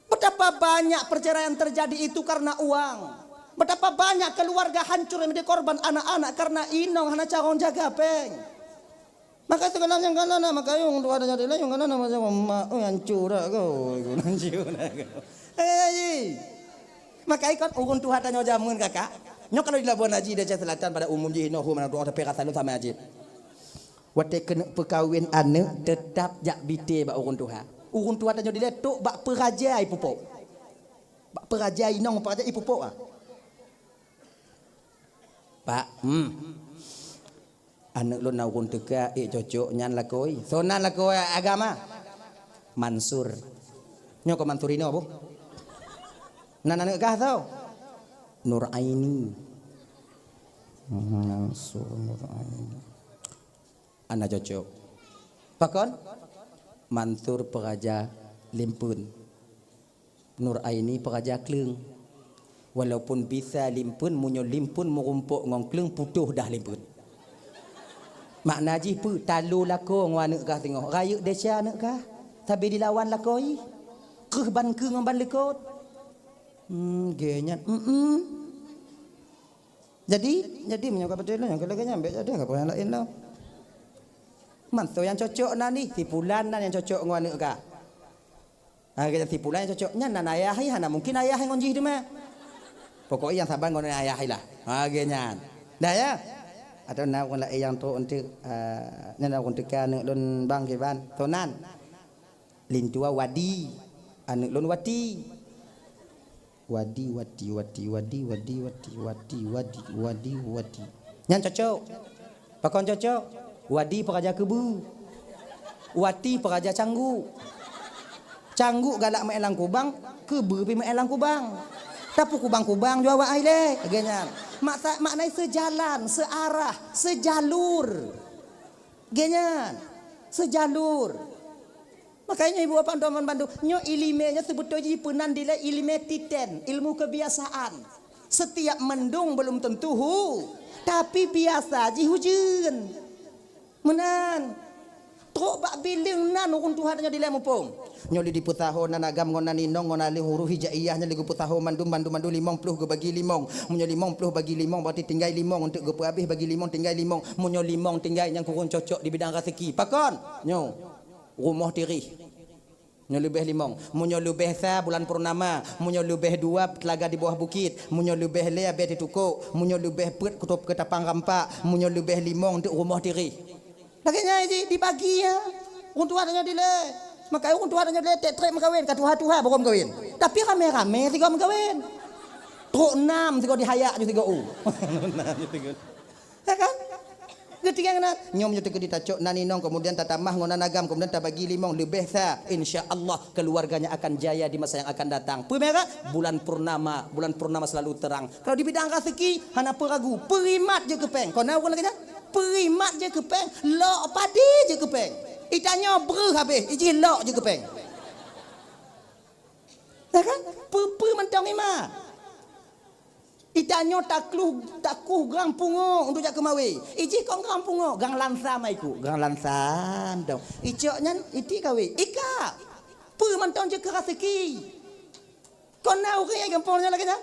Betapa banyak perceraian terjadi itu karena uang. Betapa banyak keluarga hancur yang menjadi korban anak-anak karena inong hana carông jaga péng. Maka sigohlom nyang kana na makayong dua raja dilai nyang kana na macam mak, oi, hancur dah kau. Hancur dah kau. Hei. Maka ikot ureuëng tuha tanyoe jameun, kakak. Nyoe kalau di Labuan Haji, Aceh Selatan, pada umum jih inoe hu mana doa tapi rasa lu sama aja. Watée keuneuk peukawen aneuëk, teutap jak bite bak ureuëng tuha. Ureuëng tuha tanyoe dilée tok bak peuraja ipupok. Bak peuraja inong, peuraja ipupok, ah. Pak, hmm. Aneuëk lôn na ureuëng teuka, ék cocok nyan lakoe. Soe nan lakoe agama? Mansur. Nyoe kon Mansur inoe boh. Nan aneuëk kah soe? Nur Aini. Mansur Nur Aini. Hana cocok. Pakon? Mansur peuraja limpeuen. Nur Aini peuraja kleueng. Walaupun bisa limpeuen, meunyoe limpeuen meurumpok ngon kleueng, putôh dah limpeuen. Makna jih peue? Talo lakoe ngon aneuëk kah singoh. Rayeuk desya aneuëk kah. Sabe dilawan lakoe. Kreueh ban keue ngon ban leukot. Hmm, gé nyan. Hmm, hmm. Jadi, jadi meunyoe ka beutôi lôn nyang lagée nyan bék jadi ka peue nyang laén lom. Mantong nyang cocok nan nih, si pulan nan nyang cocok ngon aneuëk kah. Ha, geutanyoe si pulan nyang cocok nyan nan ayah ih, hana mungkin ayah ngon jih teuma. Pokok nyang saban ngon ayah ih lah. Ha, geuh nyan. Dah ya? Atau na ureuëng laén nyang trok untuk, ah, nyan ureuëng teuka aneuëk lôn bang kiban. Tonan. Lintua Wadi. Aneuëk lôn Wati. Wadi, Wati, Wati, Wadi, Wadi, Wati, Wati, Wadi, Wadi, Wati. Nyan cocok. Pakon cocok? Wadi peuraja keubeue. Wati peuraja cangguk. Cangguk galak meuélang kubang, keubeue pi meuélang kubang. Tapi kubang-kubang jua awak ai lé. Lagée nyan. Maksa-, maknai seujalan, seuarah, seujalur. Lagée nyan. Seujalur. Makanya ibu bapak teman bandu, nyoe iéleumé nyoe seubeutôi jih peunan dilée iéleumé titen, ilmu kebiasaan. Setiap mendung belum tentu hu, tapi biasa jih ujeuen. Meunan. Trok bak bileueng nan ureuëng tuha nyoe dilée muphom. Nyoe lé dipeusaho nan agam ngon nan inong ngon aleueng huruf hijaiyah nyoe lé geupeusaho mandum, mandum, mandum limong ploh geubagi limong. Meunyoe limong ploh bagi limong berarti tinggai limong, untuk geupeuabéh bagi limong tinggai limong. Meunyoe limong tinggai nyang kureueng cocok di bidang raseuki. Pakon? Nyoe. Rumoh tirih. Nyoe leubeh limong. Meunyoe leubeh sa bulan purnama, meunyoe leubeh dua teulaga di bawah bukit, meunyoe leubeh lhée abée titukok, meunyoe leubeh peuet kutôb keutapang rampak, meunyoe leubeh limong teuk rumoh tirih. Lagée nyan jih dibagi ya. Ureuëng tuha tanyoe dilée. Maka ureuëng tuha tanyoe dilée trek-trek meukawen, ka tuha-tuha baru meukawen. Tapi ramé-ramé sigoe meukawen. Trok nam sigoe dihayak ju sigoe u. Nam ju sigoe. Ya kan? Geutinggai nan. Nyoe meunyoe teukeudi tacok nan inong, kemudian tatamah ngon nan agam, kemudian tabagi limong, leubeh sa. Insya Allah, keluarganya akan jaya di masa yang akan datang. Peumera, bulan purnama, bulan purnama selalu terang. Kalau di bidang raseuki, hana peue ragu. Peurimat jeuet keu péng. Kon na ureuëng lagée nyan? Peurimat jeuet keu péng. Lok padi jeuet keu péng. Itanyoe breuh habéh, ijih lok jeuet keu péng. Ya kan? Peue-peue mantong imat. Itanyoe takluh, takuh gang pungo untuk jak keumawé. Ijih kon gang pungo, gang lansa maiku, gang lansa dong. Icok nyan iti kawé. Ika. Peue mantong jeuet keu raseuki. Kon na ureuëng nyang gampông nyoe lagée nyan?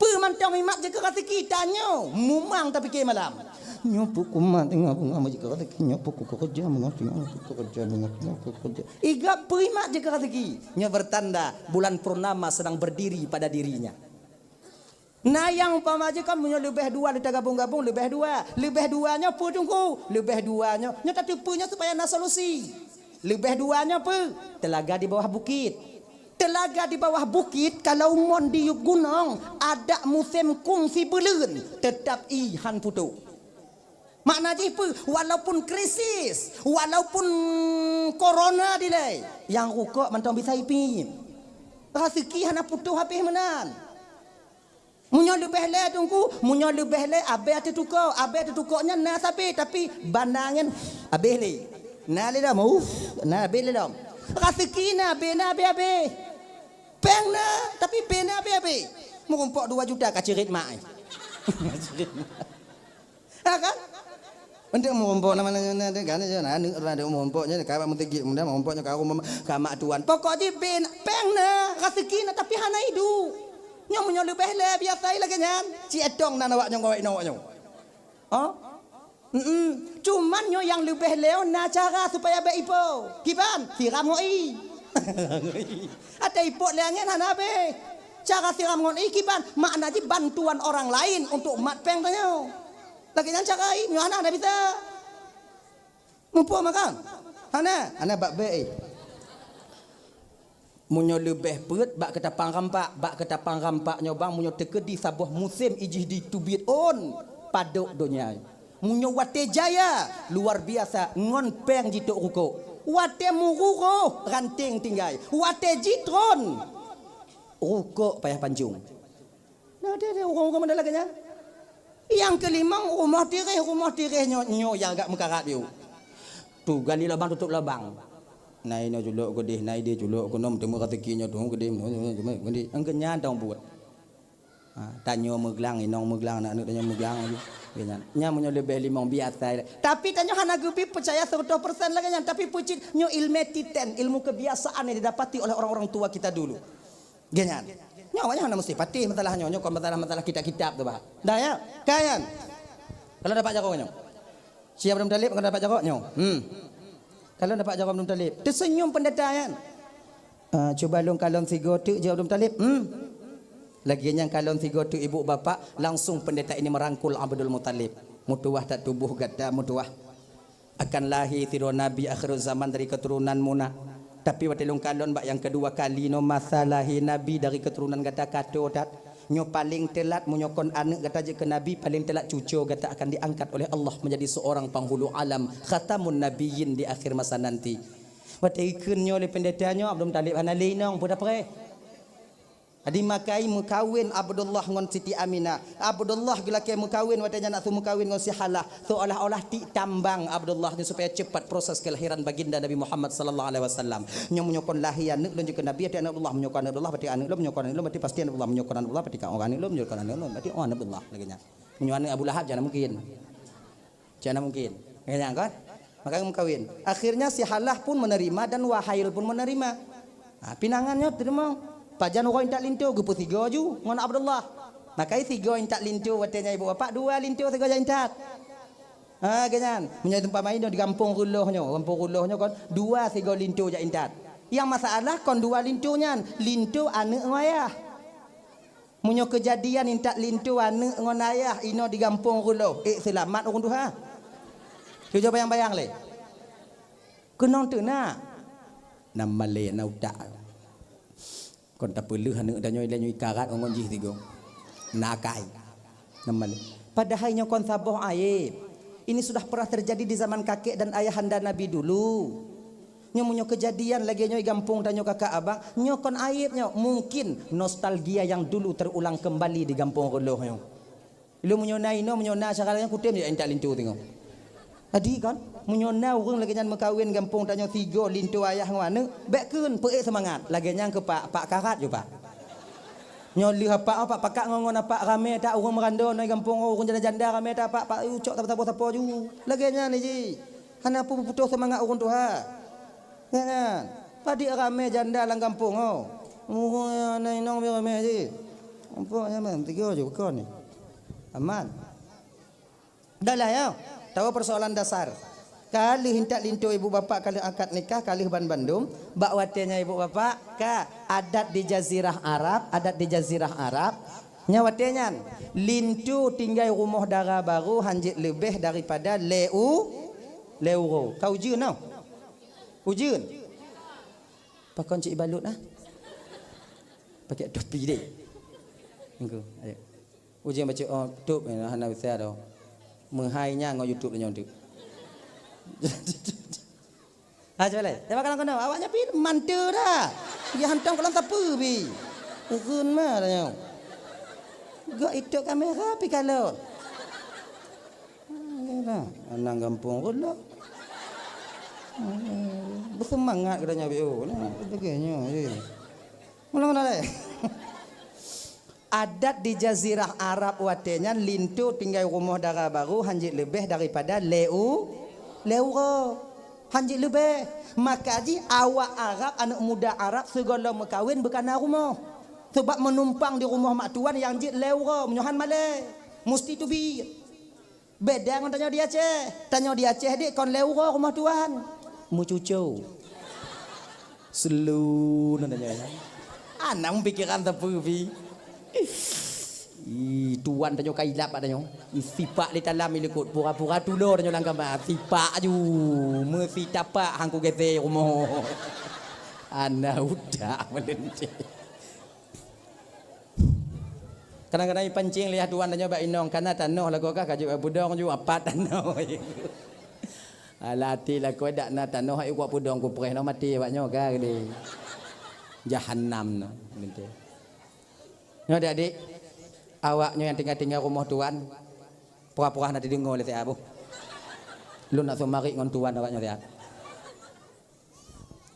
Peue mantong imat jeuet keu raseuki tanyoe, mumang tapike malam. Nyoe peue kumat teungoh bunga jeuet keu raseuki, nyoe peue kukeureuja meungoh teungoh kukeureuja meungoh teungoh kukeureuja. Igab peue imat jeuet keu raseuki. Nyoe bertanda bulan purnama sedang berdiri pada dirinya. Na nyang umpama jih kan meunyoe leubeh dua lé tagabong-gabong leubeh dua. Leubeh dua nyoe peue teungku? Leubeh dua nyoe, nyoe tateupeue nyoe supaya na solusi. Leubeh dua nyoe peue? Telaga di bawah bukit. Telaga di bawah bukit kalau mon di yup gunong, adak musém kungsi beuleuen, teutap i han putôh. Makna jih peue? Walaupun krisis, walaupun korona dilée, nyang rukok mantong bisa ipiep. Raseuki hana putôh habéh meunan. Meunyoe leubeh lé teungku, meunyoe leubeh lé abée teutukok, abée teutukok nyan na sabe tapi bana nyan abéh lé. Na lé lom, uff, na abéh lé lom. Raseuki na abéh, na abéh-abéh. Péng na, tapi abéh na abéh-abéh. Meurumpok dua juta ka cirit mak ai. Ha kan? Untuk meurumpok nama nanya nanya kan, ya, aneuk urang ada meurumpok nya, ka bak meuteugik muda meurumpok nya ka rumah ka mak tuan. Pokok jih bin péng na, raseuki na tapi hana idup. Nyoe meunyoe leubeh lé biasa lagée nyan. Ci etong nan awak nyoe ngawai nyoe awak nyoe. Ha? Mm-mm. Cuman nyoe nyang leubeh lé na cara supaya bék ipo. Kiban? Siram ngon ie. Até ipok lé angén hana abéh. Cara siram ngon ie kiban? Makna jih bantuan orang lain untuk mat péng tanyoe. Lagée nyan cara ie, nyoe hana, hana bisa. Muphom kan? Hana, hana bak bék ie. Meunyoe leubeh peuet bak keutapang rampak, bak keutapang rampak nyoe bang meunyoe teukeudi saboh musém ijih diteubiet ôn padok donya. Meunyoe watée jaya luar biasa ngon péng jitok rukok. Watée muru roh ranting tinggai. Watée jitron rukok payah pancong. Nah, dia, dia ureuëng-ureuëng model lagée nyan. Nyang keulimong rumoh tiréh, rumoh tiréh nyoe, nyoe nyang agak meukarat yue. Tu gali lubang tutup lubang. Nai nyoe culok keudeh, nai dia culok keunoe teumé raseuki nyoe tu keudeh, keudeh. Engke nyan dong buet. Ha, tanyoe meuglang, inong meuglang, aneuk-aneuk tanyoe meuglang laju. Lagée nyan. Nyan meunyoe leubeh limong biasa. Tapi tanyoe hana geubi peucaya seratus persen lagée nyan, tapi peucit nyoe ilmu titen, ilmu kebiasaan yang didapati oleh orang-orang tua kita dulu. Geuh nyan. Nyoe awaknyan hana meusti patéh masalah nyoe. Nyoe kon masalah-masalah kitab-kitab tu bah. Dah ya? Kan nyan? Kalau dapat jaroe nyoe. Siap Abdul Muthalib kalau dapat jaroe nyoe. Hmm. Kalau dapat jaroe Abdul Muthalib. Teuseunyum pendeta nyan. Ah, cuba lôn kalon sigoe teuk jaweueb Abdul Muthalib. Hmm. Lagée nyan kalon sigoe teuk ibu bapak, langsung pendeta ini merangkul Abdul Muthalib. Meutuwah that tuboh gata meutuwah. Akan lahé sidroe nabi akhirul zaman dari keturunan muna. Tapi watée lôn kalon bak nyang keudua kali nyoe masa lahé nabi dari keturunan gata ka toe that. Nyoe paleng teulat meunyoe kon aneuk gata jeuet keu nabi, paleng teulat cucoe gata akan diangkat oleh Allah menjadi seorang penghulu alam, khatamun nabiyyin di akhir masa nanti. Watée ikheun nyoe lé pendeta nyoe, Abdul Muthalib hana lé inong, peue tapreh. Di Makkah meukawen Abdullah ngon Siti Aminah. Abdullah geulakée meukawen watée nyan nak seumeukawén ngon si Halah. Seolah-olah tik tambang Abdullah nyoe supaya cepat proses kelahiran baginda Nabi Muhammad sallallahu alaihi wasallam. Nyoe meunyoe kon lahé aneuk lôn jeuet keu Nabi, até aneuk Abdullah, meunyoe kon aneuk Abdullah, berarti aneuk lôn, meunyoe kon aneuk lôn, berarti pasti aneuk Abdullah, meunyoe kon aneuk Abdullah, berarti oh aneuk lôn, meunyoe kon aneuk lôn, berarti oh aneuk Abdullah lagée nyan. Meunyoe aneuk Abu Lahab, jangan mungkin. Cak na mungkin. Makanya meukawen. Akhirnya si Halah pun menerima dan Wahail pun menerima. Ha, pinangan nyoe teurimong. Pajan uroe intat linto geupeusigoe ju ngon Abdullah. Makanya sigoe intat linto watée nyan ibu bapak dua linto sigoe jak intat. Ha, geuh nyan. Meunyoe teumpat main di gampông Reuloh nyoe, gampông Reuloh nyoe kon dua sigoe linto jak intat. Yang masalah kon dua linto nyan, linto aneuk ngon ayah. Meunyoe keujadian intat linto aneuk ngon ayah inoe di gampông Reuloh, ék seulamat ureuëng tuha? Cuba bayang-bayang lé. Keunong teuh na. Nam malée na utak. Kon tapeuleueh aneuk tanyoe ilée nyoe ikarat ngon jih sigoe. Na akai. Nam malée. Padahai nyoe kon saboh aéb. Ini sudah pernah terjadi di zaman kakek dan ayahanda Nabi dulu. Nyoe meunyoe keujadian lagée nyoe i gampông tanyoe kakak abang, nyoe kon aéb nyoe. Mungkin nostalgia yang dulu terulang kembali di gampông Reuloh nyoe. Ilôn meunyoe na inoe, meunyoe na syedara nyang kutem jak intat linto teungoh. Adi kan? Meunyoe na ureuëng lagée nyan meukawen gampông tanyoe sigoe linto ayah ngon aneuëk, bék kheun, peuék seumangat. Lagée nyan keu pak, pak karat ju pak. Nyoe lheueh apak, apak pakat ngon, ngon apak ramé that ureuëng meurandô ngon gampông, ureuëng janda-janda ramé that pak, pak, ucok sapo-sapo ju. Lagée nyan jih. Hana peuputôh seumangat ureuëng tuha. Nyan. Padit ramé janda lam gampông ho. Muhôi na inong ramé jih. Nampak nyaman, tiga ju kon ni. Aman. Dah lah ya. Tahu persoalan dasar. Ka lheueh intat linto ibu bapak, ka lheueh akad nikah, ka lheueh ban bandum, bak watée nyan ibu bapak, ka adat di jazirah Arab, adat di jazirah Arab. Nyan watée nyan, linto tinggai rumoh dara barô hanjeuet leubeh daripada lé u-, lé uroe. Ka ujeuen noh. Ujeuen. Pakon cit ibalut ah? Pakai topi deh. Engko, ayo. Ujeuen bacut, oh, top, eh, hana bisa dah. Meuhai nyan ngon YouTube nyoe tu. Ha, cuba lé. Cuba kalon keunoe, awak nyan pih manteu dah. Ya hantom kalon sapeue pih. Ureuëng ma dah nyoe. Gak itu kamera pih kalon. Anang gampông rot lah. Beuseumangat geutanyoe B O. Nah, sebagainya. Ulang-ulang lé. Adat di jazirah Arab watée nyan linto tinggai rumoh dara barô hanjeuet leubeh daripada lé u-, lé uroe. Hanjeuet leubeh. Maka jih awak Arab, aneuëk muda Arab sigohlom meukawen beukana rumoh. Sabab meunumpang di rumoh mak tuan nyang jeuet lé uroe, meunyoe han malée. Musti teubiet. Beda ngon tanyoe di Aceh. Tanyoe di Aceh dek kon lé uroe rumoh tuan. Meucuco. Selu na tanyoe. Anang pikiran sapeue pih. Ih, tuan tanyoe ka ilap bak tanyoe. Ih, sipak di dalam ilikot pura-pura tulo tanyoe lam kama. Sipak aju. Meusi tapak hangku gete rumoh. Ana udak meulente. Kadang-kadang ipancing lé tuan tanyoe bak inong, kana tanoh lagoe kah kajeuet bak peudong ju apat tanoh. Alah até lakoe dak na tanoh, ai kuat peudong kupreh noh maté awak nyoe ka geude. Jahanam noh, geude. Nyoe adik-adik, awak nyoe nyang tinggai-tinggai rumoh tuan, pura-pura hana teudeungoe lé siat boh. Lôn nak seumarit ngon tuan awak nyoe siat.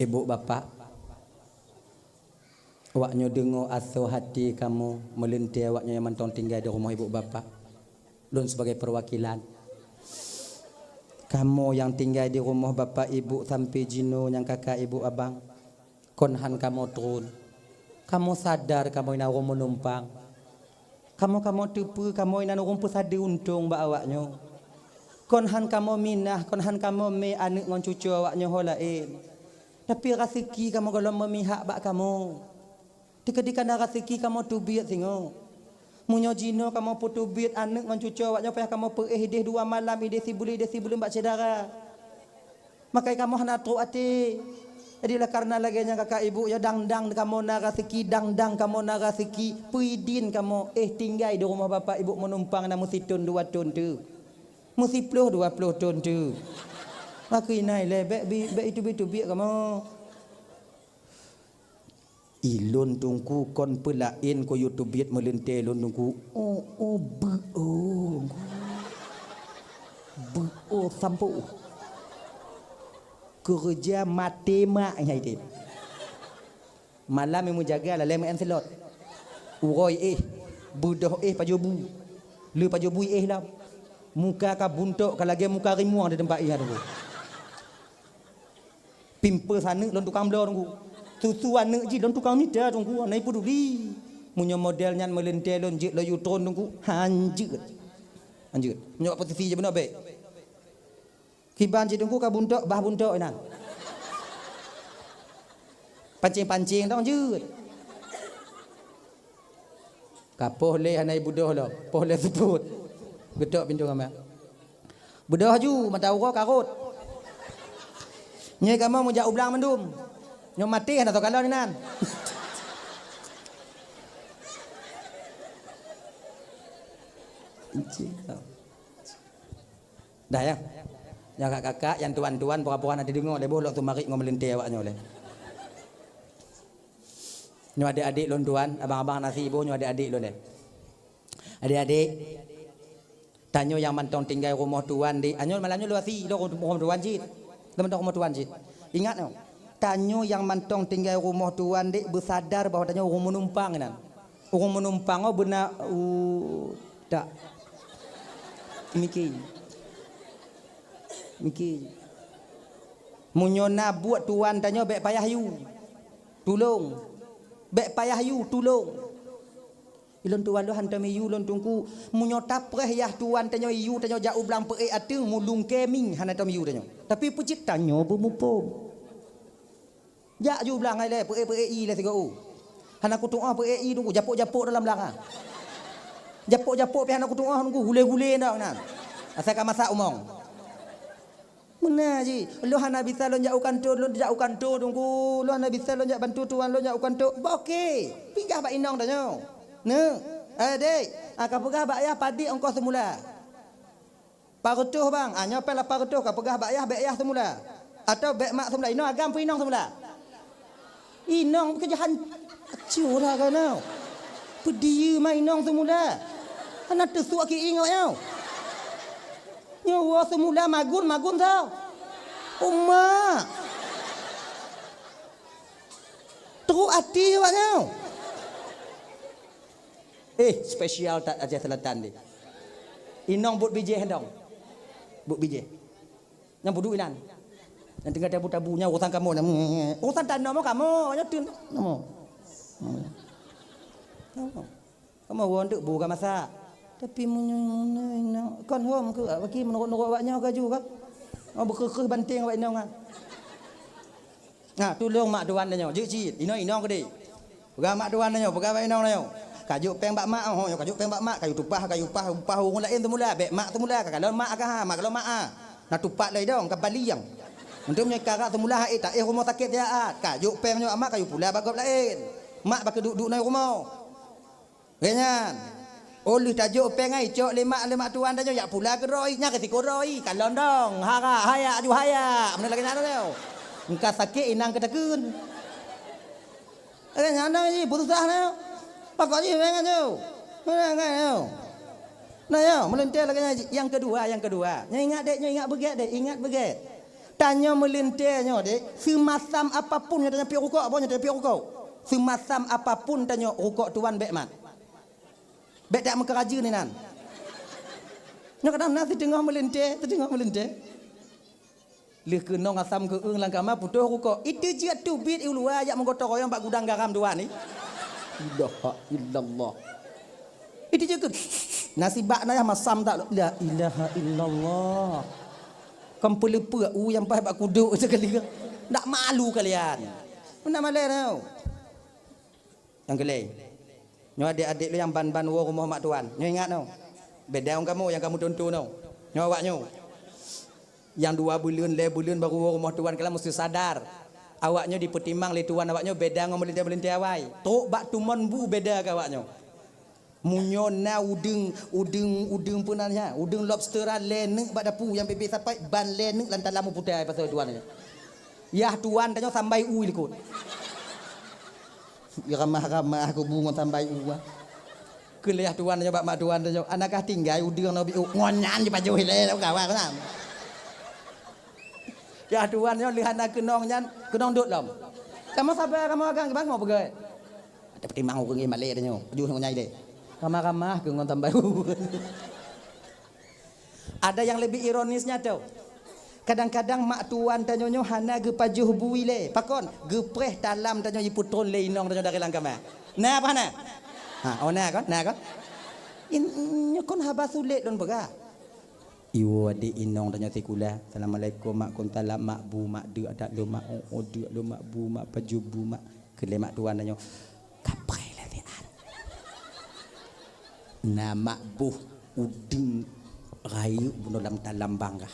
Ibu bapak, awak nyoe deungoe asoe hati kamoe meuleuntée awak nyoe nyang mantong tinggai di rumoh ibu bapak. Lôn sibagai peuwakilan. Kamoe nyang tinggai di rumoh bapak ibu sampoe jinoe nyang kakak ibu abang, kon han kamoe tron. Kamoe sadar kamoe na ureuëng meunumpang. Kamoe-kamoe teupeue kamoe inan ureuëng peusadeue untông bak awak nyoe. Kon han kamoe minah, kon han kamoe mé aneuëk ngon cucoe awak nyoe ho laén. Tapi raseuki kamoe gohlom meumihak bak kamoe. Teukeudi kana raseuki kamoe teubiet singoh. Meunyoe jinoe kamoe peuteubiet aneuëk ngon cucoe awak nyoe payah kamoe peuéh ideh dua malam, ideh sibuleuen, ideh sibuleuen bak syedara. Makai kamoe hana trok até. Jadi, oleh karena lagée nyan kakak ibu, ya dang-dang kamoe na raseuki, dang-dang kamoe na raseuki, peuidin kamoe éh tinggai di rumoh bapak ibu meunumpang na meusithon dua thon teuk. Meusiploh dua ploh thon teuk. Makeu inai lé, bék bi-, bék iteubiet-teubiet kamoe. Ilôn teungku kon peulaén keu yue teubiet meuleuntée lôn teungku. Oh, oh, beu-, oh. Beu-, oh, sampoe. Keureuja maté mak nyang idéh. Malam nyang meujaga lalée meu'en seulot. Uroe éh, beudoh éh pajoh bu. Le pajoh bu éh lom. Muka ka buntok ka lagée muka rimueng di teumpat éh teungku. Pimpeu aneuëk lôn tukang bloe teungku. Susu aneuëk jih lôn tukang mita teungku, hana ipeuduli. Meunyoe model nyan meuleuntée lôn jeuet laju tron teungku, hanjeuet. Hanjeuet. Meunyoe posisi jih bunoe bék. Kiban jih teungku ka buntok, bah buntok inan. Pancing-pancing dong jeuet. Ka poh lé hana ibeudôh lom, poh lé seupôt. Geutok pintoe kamar. Beudôh aju, mata uroe ka rhot. Nyoe kamoe meujak u blang mandum. Nyoe maté hana soe kalon inan. Dah ya. Nyang kakak-kakak, nyang tuan-tuan, pura-pura na teudeungoe lé boh lôn seumarit ngon meuleuntée awak nyoe lé. Nyoe adék-adék lôn tuan, abang-abang na siboh nyoe adék-adék lôn lé. Adék-adék, Tanyoe nyang mantong tinggai rumoh tuan dek, anyoe malam nyoe lôn asie lôn rumoh tuan cit. Lôn mantong rumoh tuan cit. Ingat nyoe, tanyoe nyang mantong tinggai rumoh tuan dek beusadar bahwa tanyoe ureuëng meunumpang nan. Ureuëng meunumpang nyoe beuna, uh, tak. Mikir. Mikir. Meunyoe na buet tuan tanyoe bék payah yue. Tulông. Bék payah yue, tulông. Ilôn tuan lôn hantom yue lôn teungku. Meunyoe tapreh yah tuan tanyoe yue tanyoe jak u blang peuék ateueng mulungkée mie hana tom yue tanyoe. Tapi peucit tanyoe beumuphom. Jak ju blang hai lé peuék-peuék ie lé sigoe. Hana kutuoh peuék ie teungku japôk-japôk dalam blang ha. Japôk-japôk pih hana kutuoh teungku gulé-gulé ndak nan. Asai ka masak umong. Meunan jih, lôn hana bisa lôn jak u kanto, lôn jak u kanto teungku. Lôn hana bisa lôn jak bantu tuan lôn jak u kanto. Bah oke, peugah bak inong tanyoe. Neuk, eh dek, ah, ka peugah bak yah padit ongkoh seumula. Pat reutôh bang, ah, nyoe péng lapan reutôh ka peugah bak yah bék yah seumula. Atau bék mak seumula. Inong agam peue inong seumula? Inong keujahan curah keunoe. Peudiyeu ma inong seumula. Hana teusuak ki ingat nyoe. Nyoe woe seumula magun, magun tau. Uma. Trok até awak nyoe. Eh, spesial that Aceh Selatan deh. Inong buet bijéh dong. Buet bijéh. Nyang budu inan. Nyang tinggai tabu-tabu nyang urusan kamoe nyang. Urusan tanoh mo kamoe, nyang tun. Kamoe. Kamoe. Kamoe won tu bu ka masak. Tapi meunyoe inong kon hom ke bagi menurut-nurut awak nyoe ka ju ka. Oh, beukeuh-keuh banting awak inong ah. Nah, tulông mak tuan tanyoe, jeuet cit. Inong-inong keudeh. Peugah mak tuan tanyoe, peugah bak inong tanyoe. Kajok péng bak mak, oh, kajok péng bak mak, kayue tupah, kayue upah, upah ureueng laén seumula, bék mak seumula, ka kalon mak ka ha, mak kalon mak ah. Na tupat lé dong, ka bali nyang. Meuntang meunyoe ka rak seumula, eh, taéh rumoh sakét siat, kajok péng nyoe mak, kayue pula bak gob laén. Mak bak keuduek-duek na rumoh. Lagée nyan. Oh lheueh tajok péng ai cok lé mak, lé mak tuan tanyoe jak pula keu droe, nya keu sikok droe, kalon dong, hara, hayak, aju hayak, meunan lagée nyan tau. Engka sakét inang keutakheun. Lagée nyan dong jih, beususah na. Pakok jih péng nyan tu. Meunan kan tu. Nah, ya, meulintée lagée nyan jih. Nyang keudua, nyang keudua. Nyoe ingat dek, nyoe ingat beugét dek, ingat beugét. Tanyoe meulintée nyoe dek, seumasam apapun nyoe tanyoe piep rukok, boh nyoe tanyoe piep rukok. Seumasam apapun tanyoe rukok tuan bék mat. Bék dak meukeurajeuen inan. Nyoe kadang na siteungoh meulintée, siteungoh meulintée. Lheueh keunong asam keueung lam kama putôh rukok. Itu jeuet teubiet i luwa jak meugoto royong bak gudang garam tuan ni. Ilaha illallah. Itu jeuet keu nasibak na yah masam tak la ilaha illallah. Kan peuleupeuk u nyang paih bak kuduk sekali. Ndak malu kalian. Meunan malée tau. Nyang keulhée, nyoe adék-adék lôn nyang ban-ban woe rumoh mak tuan. Nyoe ingat nyoe. Beda ngon kamoe nyang kamoe tuntu nyoe. Nyoe awak nyoe. Nyang dua buleuen, lhée buleuen baru woe rumoh tuan, kalian meusti sadar. Awak nyoe dipeutimang lé tuan awak nyoe beda ngon meulintée-meulintée awai. Trok bak tumon bu beda keu awak nyoe. Meunyoe na udeueng, udeueng, udeueng peue nan nyan, udeueng lobster lhée neuk bak dapu nyang bebek sapai ban lhée neuk lam talam u putai pasal tuan nyoe. Yah tuan tanyoe sambai u likot. Ramah-ramah kubu ngon sambai u. Keu lheueh tuan nyoe bak mak tuan nyoe, "Anakah tinggai udeueng nyoe biôh?" Ngon nyan jipajoh ilée lam kawan nyan. Yah tuan nyoe lheueh hana keunong nyan, keunong dot lom. Kamoe saba, kamoe agam, kiban kamoe peugét. Tapi timang ureueng malée tanyoe, pajoh ngon nyan ilée. Ramah-ramah keu ngon sambai u. Ada nyang leubeh ironisnya tau. Kadang-kadang mak tuan tanyoe nyoe hana geupajoh bu ilée. Pakon? Geupreh talam tanyoe jipeutron lé inong tanyoe dari lam kama. Na apa hana? Ha, oh na kon? Na kon? In, nyoe kon haba sulet lôn peugah. Iwoe adék inong tanyoe sikula. Assalamualaikum mak, kun salam mak bu, mak deuk adak lôn mak, oh, oh deuk lôn mak bu, mak pajoh bu mak. Keu lé mak tuan tanyoe. Kapreh lé siat. Na mak boh udeueng rayeuk bunoe lam talam bangkah.